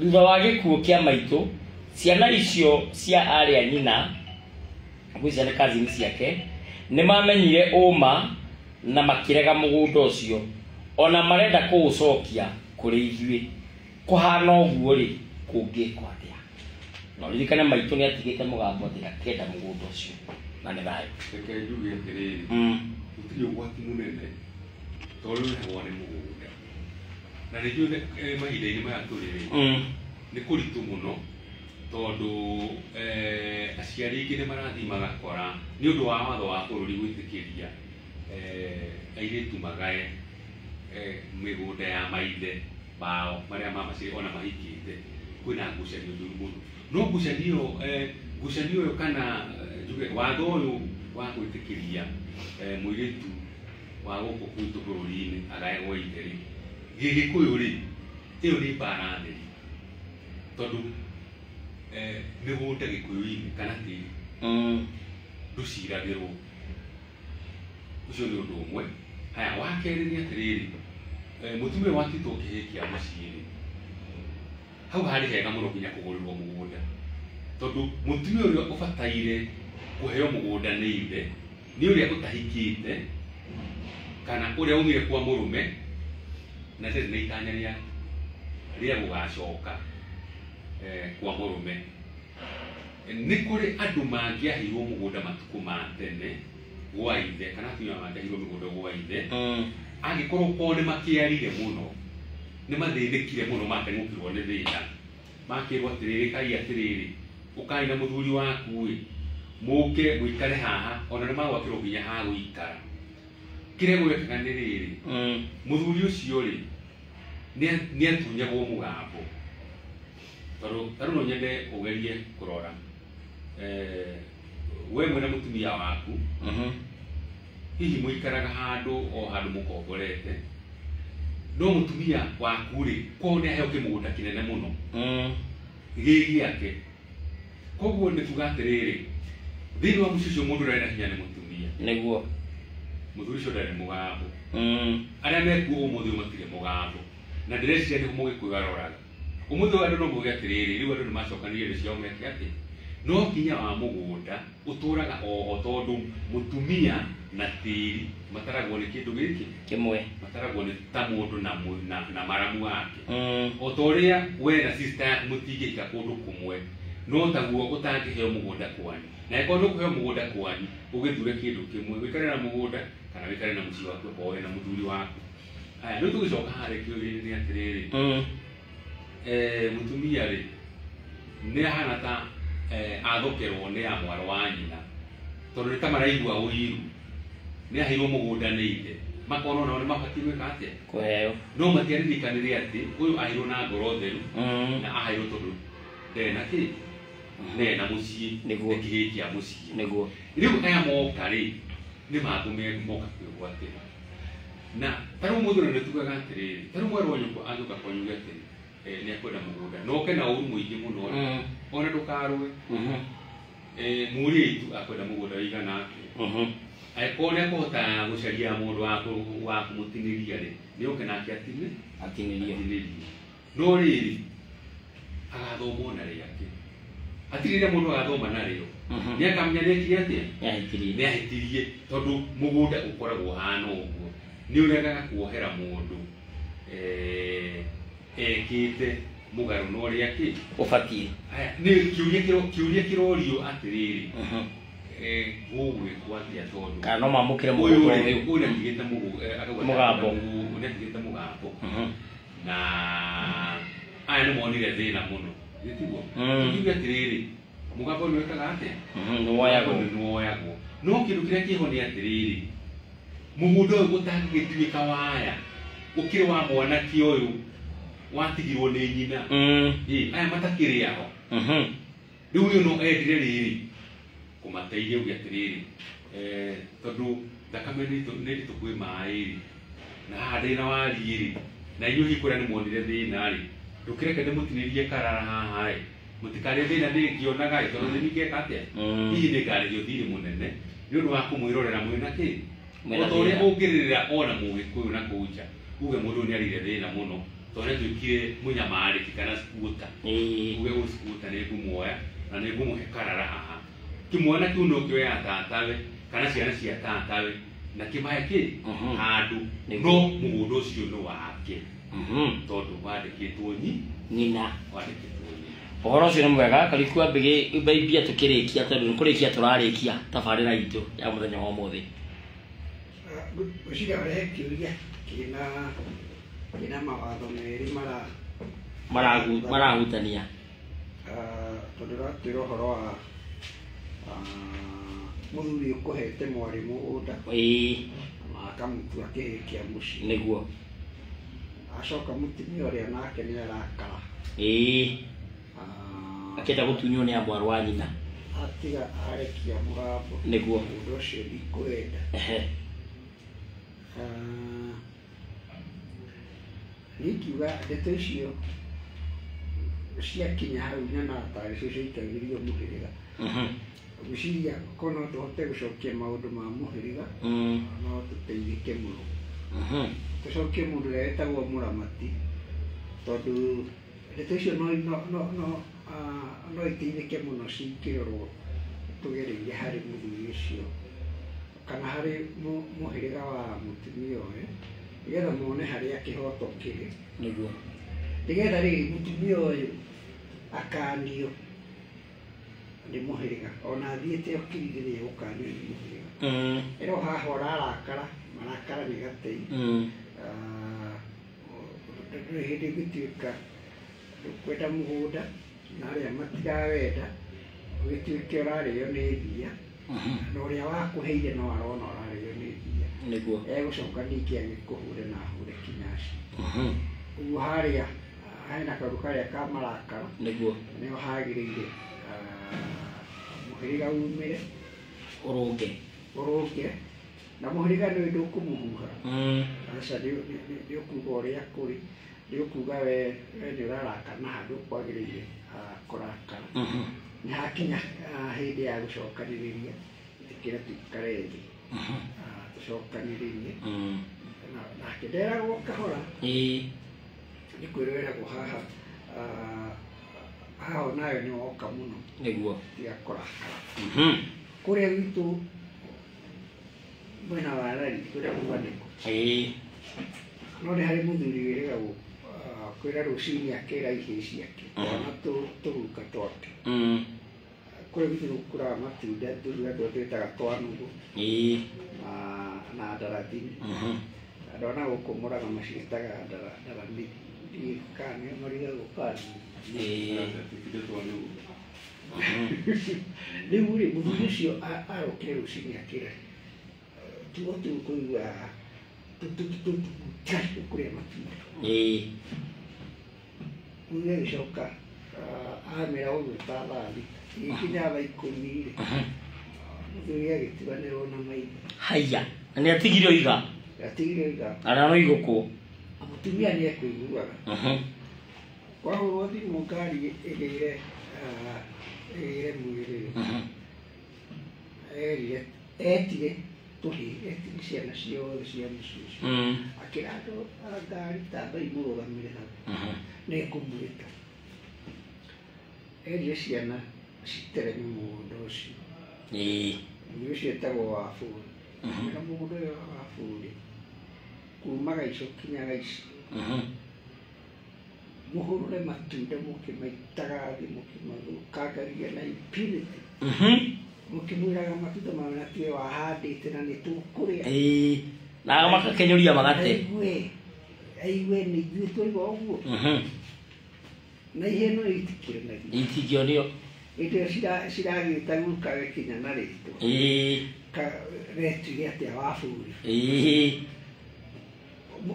Thutha wa gĩkuũ kĩa maitũ ciana icio cia arĩ a nyina ngwĩciria nĩ cousin ciake nĩ mamenyire ũma na makĩrega mũgũnda ũcio ona marenda kũũcokia kũrĩ ithuĩ. Kũhana ũguo rĩ kũngĩkwo atĩa? Na ũririkane maitũ nĩ atigĩte mũgambo atĩ ndakenda mũgũnda ũcio na nĩ thayũ. Reke njuge atĩrĩrĩ, gũtirĩ ũgwati mũnene tondũ ũrehagwo nĩ mũgũnda. Na nĩ njũĩ mahinda-inĩ maya tũrĩ rĩ, nĩ kũritũ mũno tondũ aciari aingĩ nĩ marathiĩ magakora nĩ ũndũ wa watho wa bũrũri gwĩtĩkĩria airĩtu magae mĩgũnda ya maithe mao marĩa mamaciarire ona mahikĩte, kwĩna ngucanio njũru mũno. No ngucanio ĩyo kana njuge watho ũyũ wa gwĩtĩkĩria mũirĩtu wa gũkũ gwitũ bũrũri-inĩ agae gwa ithe rĩ, gĩgĩkũyũ rĩ, ĩyo nĩ mbara theri tondũ mĩgũnda gĩkũyũ-inĩ kana tĩri ndũciragĩrwo. Ũcio nĩ ũndũ ũmwe. Haya, wa kerĩ nĩ atĩrĩrĩ, mũtumia watitwo kĩhĩĩ kĩa mũciĩ rĩ, hau harĩ hega mũno nginya kũgũrĩrwo mũgũnda tondũ mũtumia ũrĩa ũbataire kũheo mũgũnda nĩ ithe nĩ ũrĩa ũtahikĩte kana ũrĩa umire kwa mũrũme na ndarĩ na itanya rĩa gũgacoka kwa mũrũme. Nĩ kũrĩ andũ mangĩaheirwo mũgũnda matukũ ma tene gwa ithe kana atumia mangĩaheirwo mĩgũnda gwa ithe angĩkorwo kwao nĩ makĩarire mũno, nĩ mathĩnĩkire mũno mateng'ũkirwo nĩ thĩna, makĩrwo atĩrĩrĩ kai atĩrĩrĩ ũkai na mũthuri waku ĩ mũke mũikare haha, ona nĩ magwakĩrwo nginya ha gũikara. Kĩrĩa gwĩkaga nĩ rĩrĩ, mũthuri ũcio rĩ nĩ atunyagwo mũgambo tondũ tarĩu no nyende ũgerie kũrora we mwena mũtumia waku hihi mũikaraga handũ o handũ mũkomborete, no mũtumia waku rĩ kwao nĩ aheo kĩmũgũnda kĩnene mũno gĩ gĩake. Koguo nĩ kuga atĩrĩrĩ, thĩinĩ wa mũciĩ ũcio mũndũ ũrĩa wĩna hinya nĩ mũtumia. Nĩguo. Mũthuri ũcio ndarĩ mũgambo. Arĩa mekuo ũmũthĩ matirĩ mũgambo. Na ndĩreciria nĩho mũgĩkũyũ aroraga. Ũmũthĩ andũ no mauge atĩrĩrĩ, rĩu andũ nĩ macokanĩrĩire indo ciao meke atĩ no kinya wa mũgũnda ũtũraga oho tondũ mũtumia na tĩri mataragwo nĩ kĩndũ gĩkĩ kĩmwe, mataragwo nĩ ta mũndũ na maramu wake. O ta ũrĩa we na sister yaku mũtingĩhika kũndũ kũmwe, no taguo ũtangĩheo mũgũnda kwanyu. Na angĩkorwo nĩ ũkũheo mũgũnda kwanyu, ũgĩthure kĩndũ kĩmwe, wĩikare na mũgũnda kana wĩikare na mũciĩ waku okorwo wĩna mũthuri waku. Haya, rĩu tũgĩcoka harĩa kĩũria-inĩ nĩ atĩrĩrĩ, mũtumia rĩ nĩ ahana ta athokerwo nĩ ya mwarĩ wa nyina tondũ nĩ ta maraigua ũiru, nĩ aheirwo mũgũnda nĩ ithe, makona onao nĩ mabatiĩ gwĩka atĩa? Kũheo. No matiaririkanire atĩ ũyũ aheirwo na ngoro theru na aheirwo tondũ ndarĩ na kĩ? Ndarĩ na mũciĩ, Nĩguo. nĩ kĩhĩĩ kĩa mũciĩ. Nĩguo. Rĩu aya moka rĩ, nĩ mangũ moka kwĩgwatĩra. Na tarĩu mũthuri nĩ tugaga atĩrĩrĩ, tarĩu mwarĩ wa nyũkwa angĩũka kwanyu uge atĩ nĩ akwenda mũgũnda na oke na ũru mũingĩ mũno rĩ, ona ndũkarũe. Mũirĩtu akwenda mũgũnda ũigana atĩa? Angĩkorwo nĩ akũhota gũcaria mũndũ wa kũmũtinĩria rĩ, nĩ oke nake Atinĩrie. atinĩrie. No rĩrĩ, agathoma na rĩake. Hatirĩ rĩrĩa mũndũ agathoma narĩo. Nĩ akamenya nĩ ekire atĩa? Nĩ ahĩtirie. Nĩ ahĩtirie tondũ mũgũnda ũkoragwo ũhana ũguo. Nĩ ũregaga kuohera mũndũ ekĩte mũgarũ na ũrĩa kĩ? Ũbatiĩ. Haya, nĩ kĩũria kĩrorio atĩrĩrĩ, gũgwĩkwo atĩa tondũ Kana no mamũkĩre ũyũ mũgũnda rĩ, ũyũ? ũyũ nĩatigĩte akauga Mũgambo. Nĩatigĩte mũgambo. Na aya nĩ monire thĩna mũno. Githĩ tiguo? Ngiuge atĩrĩrĩ, mũgambo nĩ wĩkaga atĩa? Nĩ woyagwo. Mũgambo nĩ woyagwo. No kĩndũ kĩrĩa kĩho nĩ atĩrĩrĩ, Mũgũnda ũyũ gũtangĩgĩtuĩka waya ũkĩrĩ wa mwanake ũyũ watigirwo nĩ nyina. Aya matakĩrĩ aho. Rĩu ũyũ no endire rĩrĩ kũmateithia uge atĩrĩrĩ, tondũ thakame nĩ nditũ kwĩ maĩ rĩ, na haha ndĩ na wariĩ rĩ, na inyuĩ hihi kũrĩa nĩ muonire thĩna rĩ, ndũkĩreke ndĩmũtinĩrie karara haha ĩ, mũtikarĩe thĩna ndĩngĩonaga ĩ, tondũ nĩ ningĩka atĩa? Hihi nĩ ngarĩhio thirĩ mũnene nĩ ũndũ wa kũmwĩrorera mwĩna kĩ? O ta ũrĩa ũngĩrĩrĩra ona mũgĩkũyũ na kũu nja, uge mũndũ nĩ arĩire thĩna mũno, tondũ nĩ atuĩkire mũnyamarĩki kana sikuta. Uge ũyũ sikuta nĩ ngũmuoya na nĩ ngũmũhe karara haha. Kĩmwana kĩu no kĩoya tatawe kana ciana cia tatawe na kĩmahe kĩ handũ, no mũgũnda ũcio nĩ wake tondũ wandĩkĩtwo nyina. Wandĩkĩtwo nyina. Ũhoro ũcio nĩ mwega Kariuki wambĩgie tũkĩrĩkia tondũ nĩ kũrĩkia tũrarĩkia tabarĩra itũ ya mũthenya wa ũmũthĩ. Ngwĩciria ũrehe kĩũria kĩna mawatho merĩ marahutania. Tondũ ũratwĩra ũhoro wa mũthuri ũkũhete mwarĩ mũgũnda na akamũtua kĩhĩĩ kĩa mũciĩ. Nĩguo. Acoka mũtumia ũrĩa nake nĩ arakara. Akĩenda gũtunywo nĩ mwarĩ wa nyina. Atiga arekia mũgambo. Nĩguo. Mũndũ ũcio ndikwenda. Niĩ ndeto icio ciakinya hau nyonaga tarĩ cio ciaitagĩrĩrio mũhĩrĩga. Ngwĩciria korwo no tũhote gũcokia maũndũ ma mũhĩrĩga, no tũteithĩke mũno. Tũcokie mũndũ ũrĩa wetagwo mũramati, tondũ ndeto icio no iteithĩke mũno cingĩrorwo tũgereire harĩ mũthuri ũcio kana harĩ mũhĩrĩga wa mũtumia ũyũ, nĩgetha mone harĩa kĩhoto kĩrĩ. Nĩguo. Nĩgetha rĩrĩ mũtumia ũyũ akanio nĩ mũhĩrĩga, ona athiĩte okirire nĩ egũkanio nĩ mũhĩrĩga. Ĩro haha ũrarakara, marakara nĩ gatei. Ndũrĩ hĩndĩ ũngĩtuĩka ndũkwenda mũgũnda na arĩa matirawenda, ũgĩtuĩke ũrarĩo nĩ mbia, na ũrĩa wakũheire no arona ũrarĩo nĩ mbia. Nĩguo. Egũcoka ningĩ agĩkũhũre na ahũre kinyaci. Ũguo harĩa hena kaũndũ karĩa ka marakara. Nĩguo. Nĩho hagĩrĩire mũhĩrĩga umĩre ũrũnge. Ũrũnge. Na mũhĩrĩga nĩ ndũkũmũhuha. Aca nĩ ũkuga ũrĩa kũrĩ, nĩ ũkuga we nĩ ũrarakara na handũ kwagĩrĩire kũrakara. Nĩ hakinya hĩndĩ ya gũcokanĩrĩria, ĩtĩkĩra tũikare thĩ. Tũcokanĩrĩrie. Nake nderagwo kahora. Nĩ kwĩrwo haha haha onayo nĩ woka mũno. Nĩguo. Tiga kũrakara. Kũrĩa gwitũ mwena wa Rari kũrĩa kuga nĩkũ. No nĩ harĩ mũthuri wĩrĩgagwo kwĩra rũcinĩ akĩra ihĩĩ ciake twana tũruka twake. Kũrĩa gwitũ gũkũraga matunda tũruga tũrĩa twĩtaga twa nũgũ. Na ndarathini. Andũ a nagũkũ Mũrang'a maciĩtaga ndaramĩthi. Kana nĩo marigagwo kana. Rĩu rĩ mũthuri ũcio arokire rũcinĩ akĩra tuo tũkũigua kũrĩa matunda. Mũthuri agĩcoka amera ũguo ta thaa thita ĩgĩkinya thaa ikũmi rĩ, mũthuri agĩtiganĩrwo na maitho. Haiya, na nĩ atigire oiga. Atigire oiga. Na no igũkũ. Mũtumia nĩ ekũiguaga. Kwahũrwo thimũ ngari ĩgĩire mwĩrĩ. Erire etire tũhĩĩ, etire ciana ciothe cia mũciĩ ũcio. Akĩra andũ a ngari tambai mũrũgamĩre hau. Nĩ ngũmwĩta. Erire ciana citereme mũgũnda ũcio. Mũgũnda ũcio wĩtagwo Wabũrĩ. Akĩra mũgũnda ũyũ wa Wabũrĩ kuma gaico kinya gaici. Mũhũrũre matunda mũkĩmaitaga thĩ mũkĩmathũkangagia na impunity. Mũkĩmwĩraga matunda mayo na tiwe wahandĩte na nĩ tũkũrĩa. Na makakenyũria magate. Aigue nĩ ithuĩ twaigua ũguo. Na ihĩĩ no itikĩranagia. Itingĩonio. Hĩndĩ ĩyo ciragĩta gukawe kinya na rĩtwa. Retuire atĩa Waburi.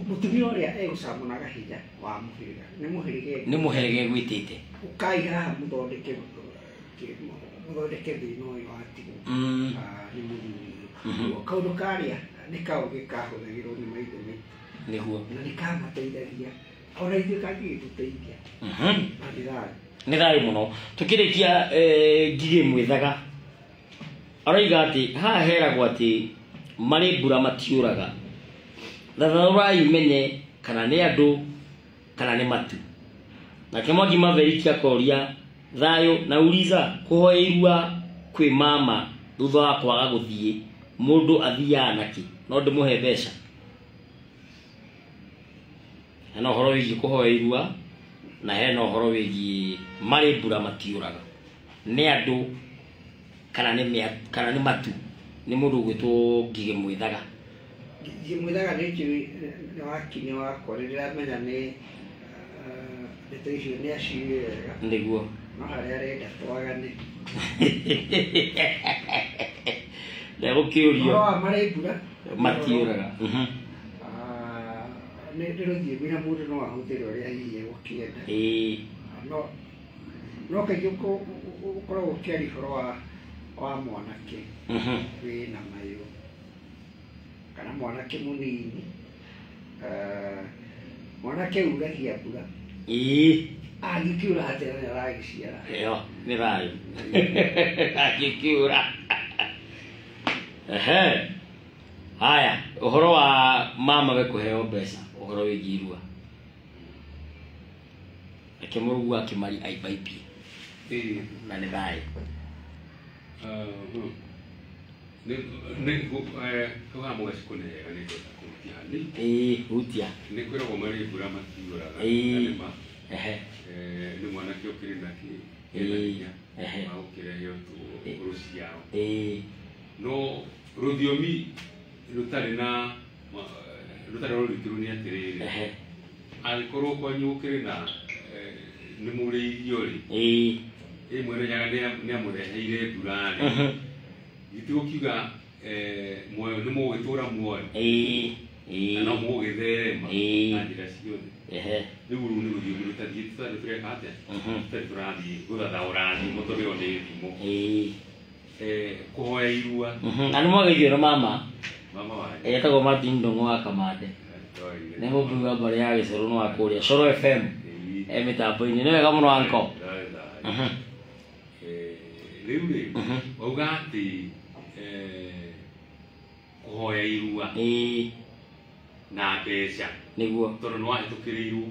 Mũtumia ũrĩa egũcamũnaga hinya wa mũhĩrĩga. Nĩ mũhĩrĩga. Nĩ mũhĩrĩga egwĩtĩte. Ũkai haha mũthondeke thĩna ũyũ watigwo. Nĩ mũthuri ũyũ. Kaũndũ karĩa nĩ kaũgĩ kahũthagĩrwo nĩ maithe maitũ. Nĩguo. Na nĩ kamateithagia. Ona ithuĩ kangĩgĩtũteithia. Na nĩ thayũ. Nĩ thayũ mũno. Tũkĩrĩkia Ngigĩ Mwĩthaga arauga atĩ haha heragwo atĩ marĩ mbura matiũraga. Thathaũrai menye kana nĩ andũ kana nĩ matu. Nake Mwangi Maveriki akoria thayũ na uliza kũhoya irua kwĩ mama thutha wa kwaga gũthiĩ mũndũ athiaga nakĩ no ndĩmũhe mbeca. Hena ũhoro wĩgiĩ kũhoya irua na hena ũhoro wĩgiĩ marĩ mbura matiũraga. Nĩ andũ kana nĩ matu. Nĩ mũndũ ũgwĩtwo Ngigĩ Mwĩthaga. Ngigĩ Mwĩthaga nĩ njũĩ nĩ wakinya wakwa nĩ ndĩramenya nĩ ndeto icio nĩ aciũĩ wega. Nĩguo. No harĩa arenda twagane. Ndegũkĩũrio. Ũhoro wa marĩ mbura matiũraga. Nĩ rũthiomi na mũndũ no ahũthĩre ũrĩa hihi egũkĩenda. No kaingĩ ũkoragwo ũkĩaria ũhoro wa mwanake wĩna mayũ kana mwanake mũnini. Mwanake uragia mbura. Angĩkiura atĩa na nĩaragĩciara. Ĩyo nĩ thayũ. Angĩkiura. Ehe. Haya, ũhoro wa mama we kũheo mbeca, ũhoro wĩgiĩ irua. Reke mũrũgu wa Kĩmari aimbaimbie. Na nĩ thayũ. Nĩ haha mũgacikũ nĩ hega nĩ ndĩrenda kũhutia hanini. Hutia. Nĩ kwĩragwo marĩ mbura matiũraga. Na nĩ mwanake ũkĩrĩ na kĩ ena hinya wa gũkĩrehe rũciaro. No rũthiomi rũtarĩ na rũtarĩ rũrikĩru nĩ atĩrĩrĩ, angĩkorwo kwanyu gũkĩrĩ na nĩ mũrĩirio rĩ, ĩ Mwene Nyaga nĩ amũreheire mbura rĩ, gĩtigũkiuga muoyo nĩ mũgũgĩtũra muoyo na no mũgũgĩtherema na njĩra ciothe. Rĩu rũu nĩ rũthiomi rũtathiĩ tũtarĩ tũreka atĩa, tũtarĩ tũrathiĩ gũthathaũra thimo tondũ ĩyo nĩ thimo. Kũhoya irua. Na nĩ mwageithio na mama. Mama wanyu. Etagwo Martin Ndung'u wa Kamande. Nĩ mũmbunge wa mbarĩ ya Gĩcũrũ nĩ wa kũrĩa Coro FM. Mĩtambo-inĩ. Nĩ wega mũno anko. Rĩu rĩ, wauga atĩ kũhoya irua na mbeca. Nĩguo. Tondũ nĩ wahĩtũkĩrĩirwo.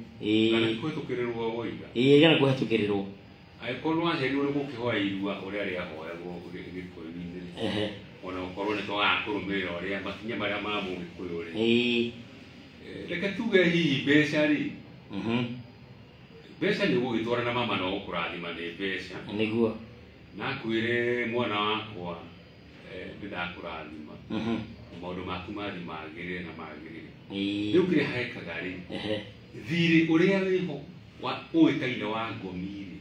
Kana kũhĩtũkĩrĩrwo woiga. Kana kũhĩtũkĩrĩrwo. Angĩkorwo nĩ waciarirwo nĩ gũkĩhoya irua ũrĩa rĩahoyagwo Gĩkũyũ-inĩ rĩ, ona ũkorwo nĩ twagaga kũrũmĩrĩra ũrĩa makinya marĩa ma Mũgĩkũyũ rĩ, reke tuge hihi mbeca rĩ, mbeca nĩ ũgũgĩtwara na mama no gũkũrathima nĩ mbeca. Nĩguo. Na akwĩre mwana wakwa nĩ ndakũrathima, maũndũ maku mathiĩ magĩrĩre na magĩrĩre. Rĩu kĩrĩa hekaga rĩ, thirĩ ũrĩa wĩho ũĩkaine wa ngomi rĩ,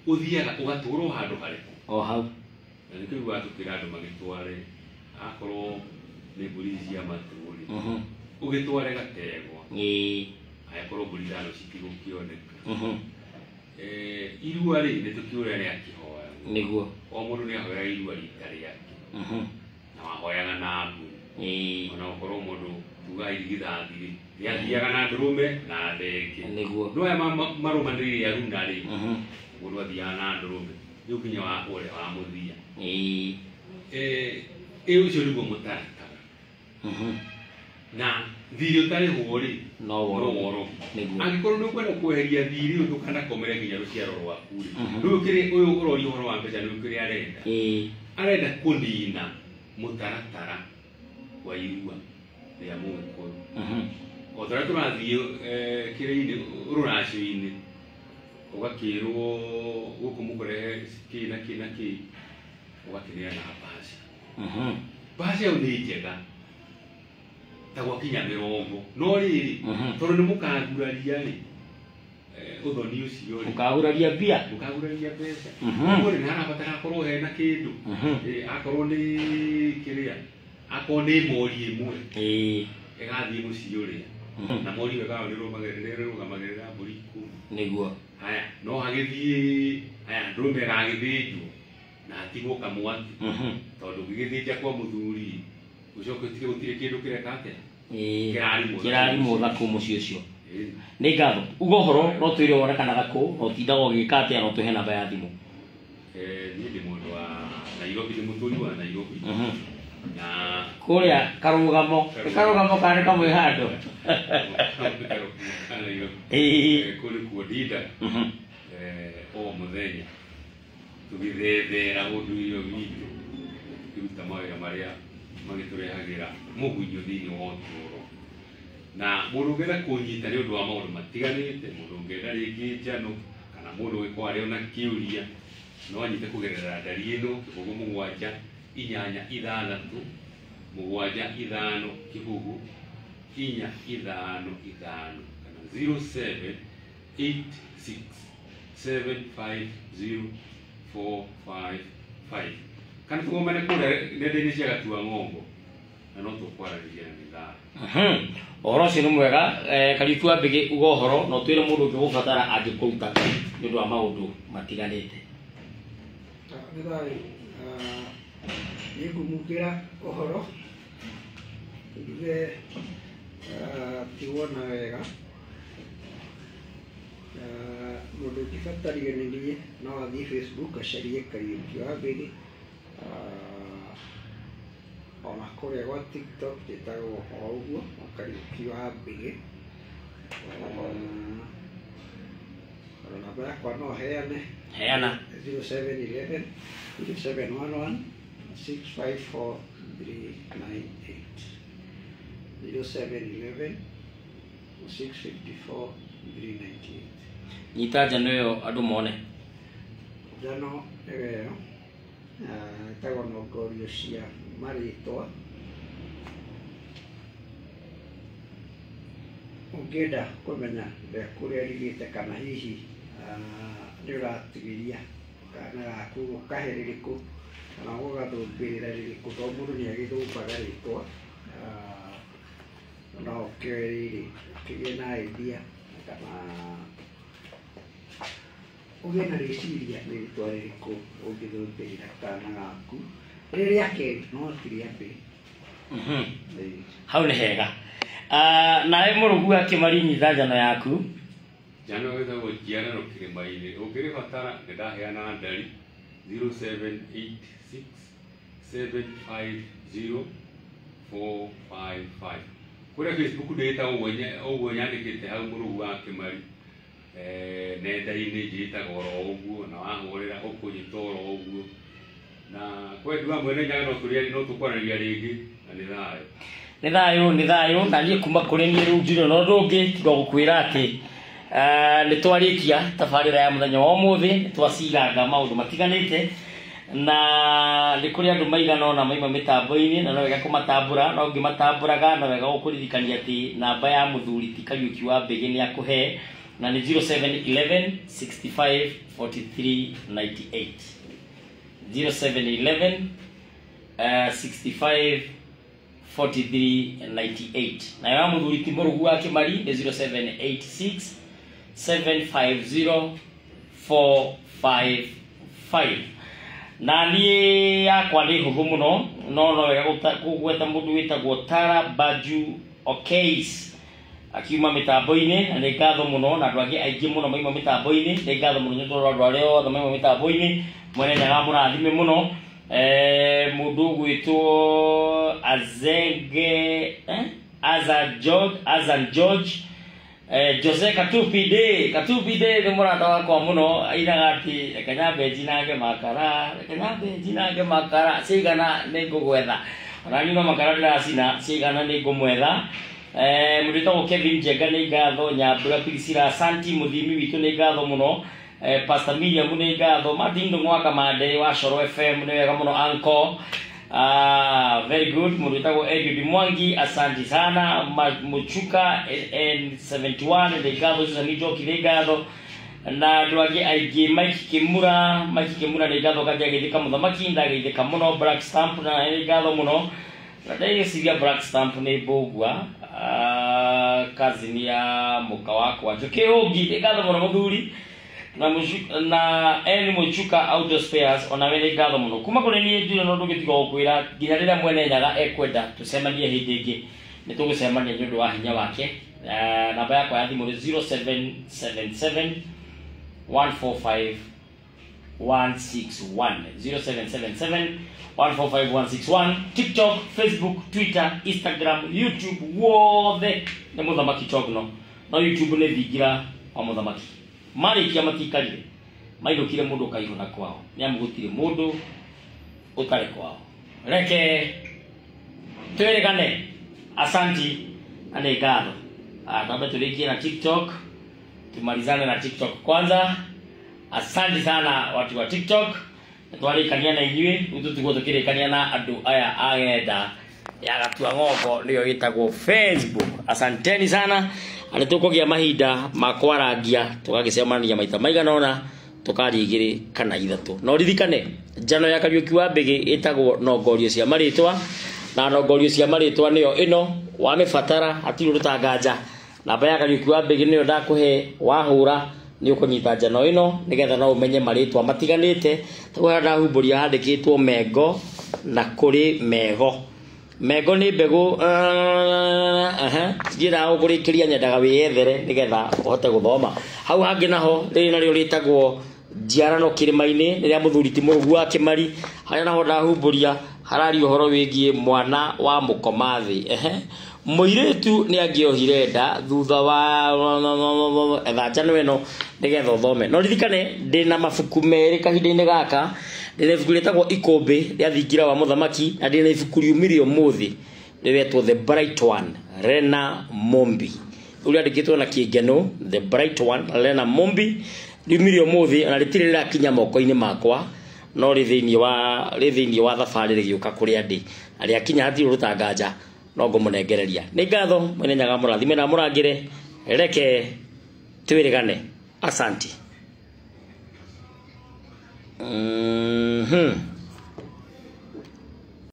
ũthiaga ũgatũrwo handũ harĩkũ? O hau. Na nĩkĩo watũkĩra andũ magĩtware akorwo nĩ mbũri cia matũ rĩ, ũgĩtware gategwa. Angĩkorwo mbũri ithano citigũkĩoneka. Irua rĩ, nĩ tũkĩũria rĩakĩhoyagwo. Nĩguo. O mũndũ nĩ ahoyaga irua rita rĩake. Na wahoyaga na mbũri. Ona ũkorwo mũndũ tugaga irigithathi rĩ, rĩathiaga na ndũrũme na thenge. Nĩguo. No aya marũmanĩrĩire aruna rĩ, mũndũ athiaga na ndũrũme. Rĩu kinya wa ũrĩa wa mũthia. Ũcio nĩguo mũtaratara. Na thirĩ ũtarĩhwo rĩ, no woro. Nĩguo. Angĩkorwo nĩ ũkwenda kweheria thirĩ ũyũ ndũkanakomere nginya rũciaro rwaku rĩ, rĩu kĩrĩ ũyũ ũroria ũhoro wa mbeca nĩ kĩrĩa arenda. Arenda kũnina mũtaratara wa irua rĩa Mũgĩkũyũ. O ta ũrĩa tũrathiĩ kĩrĩa-inĩ rũracio-inĩ, ũgakĩrwo gũkũ mũkũrehe kĩ na kĩ na kĩ, ũgakĩneana mbaca. Mbaca ĩyo nĩ njega ta gwakinya mĩrongo, no rĩrĩ tondũ nĩ mũkaguraria rĩ, Ũthoni ũcio rĩ, Ũkaguraria mbia. Ũkaguraria mbeca. Ũguo rĩ, nĩ harabatara hakorwo hena kĩndũ. Akorwo nĩ kĩrĩa, akorwo nĩ mori ĩmwe ĩgathiĩ mũciĩ ũrĩa, na mori ĩyo ĩgakorwo nĩ ĩrũgamagĩrĩra mbũri 10. Nĩguo. Haya, no hagĩthiĩ, haya, ndũrũme ĩgagĩthĩnjwo na hatigwo kamwatĩ, tondũ ũngĩgĩthĩnja kwa mũthuri ũcoke ũtige gũtirĩ kĩndũ kĩreka atĩa? Kĩrarimwo. Kĩrarimwo thakũ mũciĩ ũcio. Nĩ ngatho. Uga ũhoro, no twĩre wonekanaga kũ, na ũtindaga ũgĩka atĩa, no tũhe namba ya thimũ. Niĩ ndĩ mũndũ wa Nairobi, ndĩ mũtũri wa Nairobi na Kũrĩa karũgamo, nĩ karũgamo kana nĩ kamwe handũ? Nairobi. Kũu nĩkuo ndindaga o mũthenya tũgĩthethera ũndũire witũ, tũkĩruta mawĩra marĩa magĩtũrehagĩra mũgunyo thĩinĩ wa ũtũũro. Na mũndũ ũngĩenda kũnyita nĩ ũndũ wa maũndũ matiganĩte, mũndũ ũngĩenda rĩngĩ njano, kana mũndũ ũngĩkorwo arĩ ona kĩũria, no anyite kũgerera ndari ĩno: 0 7 8 6 7 5 0 4 5 5, kana 0786 750 455, kana tũgomane kũrĩa nenda-inĩ cia Gatua Ng'ongo na no tũkwaranĩria na mĩthaa. Ũhoro ũcio nĩ mwega. Kariuki wa Mbĩgĩ, uga ũhoro na ũtwĩre mũndũ ũngĩgũbatara angĩkũruta nĩ ũndũ wa maũndũ matiganĩte. Nĩ thayũ. Nĩ ngũmukĩra ũhoro njuge ti wona wega. Mũndũ ũngĩbatario nĩ niĩ no athiĩ Facebook acarie Kariuki wa Mbĩgĩ. Ona kũrĩa gwa TikTok njĩtagwo o ũguo, o Kariuki wa Mbĩgĩ. Ona namba yakwa no heane. Heana. 0711 0711 654 398, 0711 654 398. Nyita njano ĩyo andũ mone. Njano ĩyo ĩtagwo nongorio cia marĩtwa. Ũngĩenda kũmenya kũrĩa rigĩte, kana hihi nĩ ũratuĩria kana gaku ũkahe rĩrĩkũ, kana ũgathũmbĩrĩra rĩrĩkũ, tondũ mũndũ nĩ agĩthũmbaga rĩtwa, no ũkĩoe rĩrĩ ũkĩgĩe na idea kana ũgĩe na rĩciria nĩ rĩtwa rĩrĩkũ ũngĩthũmbĩrĩra kana gaku rĩ rĩa kerĩ, no ti rĩa mbere. Ĩĩ. Hau nĩ hega. Nawe mũrũgu wa Kĩmari, nyita njano yaku. Njano ĩtagwo njiarano kĩrĩma-inĩ. Ũngĩrĩbatara, nĩ ndaheana ndari 0786 750 455. Kũrĩa Facebook ndĩĩtagwo ũguo nyandĩkĩte hau, mũrũgu wa Kĩmari. Nenda-inĩ njĩtagwo oro ũguo, na wahũrĩra ũkũnyita oro ũguo, na kwendi wa mwene Nyaga no tũrĩa no tũkwaranĩria rĩngĩ, na nĩ thayũ. Nĩ thayũ, nĩ thayũ. Na niĩ kuma kũrĩ niĩ rĩu ndirĩ na ũndũ ũngĩ tiga gũkwĩra atĩ nĩ twarĩkia tabarĩra ya mũthenya wa ũmũthĩ. Nĩ twaciranga maũndũ matiganĩte, na nĩ kũrĩ andũ maigana ũna maima mĩtambo-inĩ, na no wega kũmatambũra, no ngĩmatambũraga no wega gũkũririkania atĩ namba ya mũthuri ti Kariuki wa Mbĩgĩ nĩ akũhe, na nĩ 0711 65 43 98, 0711 65 4398. Nayo ya mũthuri ti mũrũgu wa Kĩmari nĩ 0786 750 455. Na niĩ yakwa nĩ hũthũ mũno, no wega kũgweta mũndũ wĩtagwo Tara Baju Okeis akiuma mĩtambo-inĩ, na nĩ ngatho mũno, na andũ angĩ aingĩ mũno maima mĩtambo-inĩ. Nĩ ngatho mũno nĩ ũndũ wa andũ arĩa othe maima mĩtambo-inĩ. Mwene Nyaga mũrathime mũno. Mũndũ ũgwĩtwo Azenge, Azan George, Azan George, Jose Katupi Day, Katupi Day nĩ mũrata wakwa mũno, ainaga atĩ reke nyambe njinange makara, reke nyambe njinange makara, ciigana nĩ ngũgwetha. Ona niĩ no makara ndĩracina, ciigana nĩ ngũmwetha. Mũndũ wĩtagwo Kevin Njenga nĩ ngatho, Nyambura Priscilla Asanti mũthimi witũ nĩ ngatho mũno. Pastor Miriam nĩ ngatho, Martin Ndung'u Kamande wa Coro FM nĩ wega mũno anko. Ah, very good. Mũndũ wĩtagwo Eliud Mwangi, asanti sana. Muchuka N71 nĩ ngatho, Susan Njoki nĩ ngatho. Na andũ angĩ aingĩ Mike Kimura, Mike Kimura nĩ ngatho kangĩageithĩka mũthamaki, ndageithĩka mũno. Black Stamp na nĩ ngatho mũno. Na ndagĩciria Black Stamp nĩ mbũgua, cousin ya mũka wakwa Njũkĩ Ũngi, nĩ ngatho mũno mũthuri. Na na N Mũchuka Auto Spares, ona we nĩ ngatho mũno. Kuma kũrĩ niĩ ndirĩ na ũndũ ũngĩ tiga gũkwĩra nginya rĩrĩa mwene Nyaga ekwenda tũcemanie hĩndĩ ĩngĩ, nĩ tũgũcemania nĩ ũndũ wa hinya wake. Namba yakwa ya thimũ nĩ 0777 145 161, 0777 145 161. TikTok, Facebook, Twitter, Instagram, YouTube wothe nĩ Mũthamaki Togno, no YouTube nĩ thingira wa Mũthamaki. Marĩkia matikarire, mainũkire mũndũ ũkaihũna kwao, nĩ amu gũtirĩ mũndũ ũtarĩ kwao. Reke twĩrĩgane, asanti na nĩ ngatho. Twambe tũrĩkie na TikTok, tumalizane na TikTok kwanza. Asante sana watu wa TikTok, twarĩkania na inyuĩ, rĩu tũtigwo tũkĩrĩkania na andũ aya a ng'enda ya Gatua Ng'ongo nĩyo ĩtagwo Facebook. Asanteni sana, na nĩ tũkũgĩa mahinda ma kwarangia, tũgagĩcemania maita maigana ũna, tũkaria igĩrĩ kana ithatũ. Na ũririkane njano ya Kariũki wa Mbĩgĩ ĩtagwo Nongorio cia Marĩtwa, na Nongorio cia Marĩtwa nĩyo ĩno, wamĩbatara hatirĩ ũndũ ũtanganja. Namba ya Kariũki wa Mbĩgĩ nĩyo ndakũhe, wahũra nĩ ũkũnyita njano ĩno nĩgetha no ũmenye marĩtwa matiganĩte. Tondũ harĩa ndahumbũria handĩkĩtwo Mengo na kũrĩ Mego. Mengo nĩ mbegũ, ndiendaga gũkũrĩkĩria, nyendaga wĩyethere nĩgetha ũhote gũthoma. Hau hangĩ naho rĩrĩ narĩo rĩtagwo Njiarano Kĩrĩma-inĩ, rĩrĩa mũthuri ti Mũrũgu wa Kĩmari, harĩa naho ndahumbũria hararia ũhoro wĩgiĩ mwana wa mũkoma thĩ. Mũirĩtu nĩ angĩohire nda thutha wa etha njano ĩno nĩgetha ũthome. No ririkane ndĩna mabuku merĩ kahinda-inĩ gaka, ndĩna ibuku rĩtagwo Ikũmbĩ rĩa Thingira wa Mũthamaki, na ndĩna ibuku riumire ũmũthĩ rĩretwo The Bright One, Lena Mombi, rĩu rĩandĩkĩtwo na Kĩngeno, The Bright One, Lena Mombi, riumire ũmũthĩ na rĩtirĩ rĩrakinya moko-inĩ makwa, no rĩ thĩinĩ wa thabarĩ rĩgĩũka kũrĩa ndĩ, na rĩakinya hatirĩ ũtanganja no ngũmũnengereria. Nĩ ngatho mwene Nyaga mũrathime na mũrangĩre, reke twĩrĩgane. Asanti.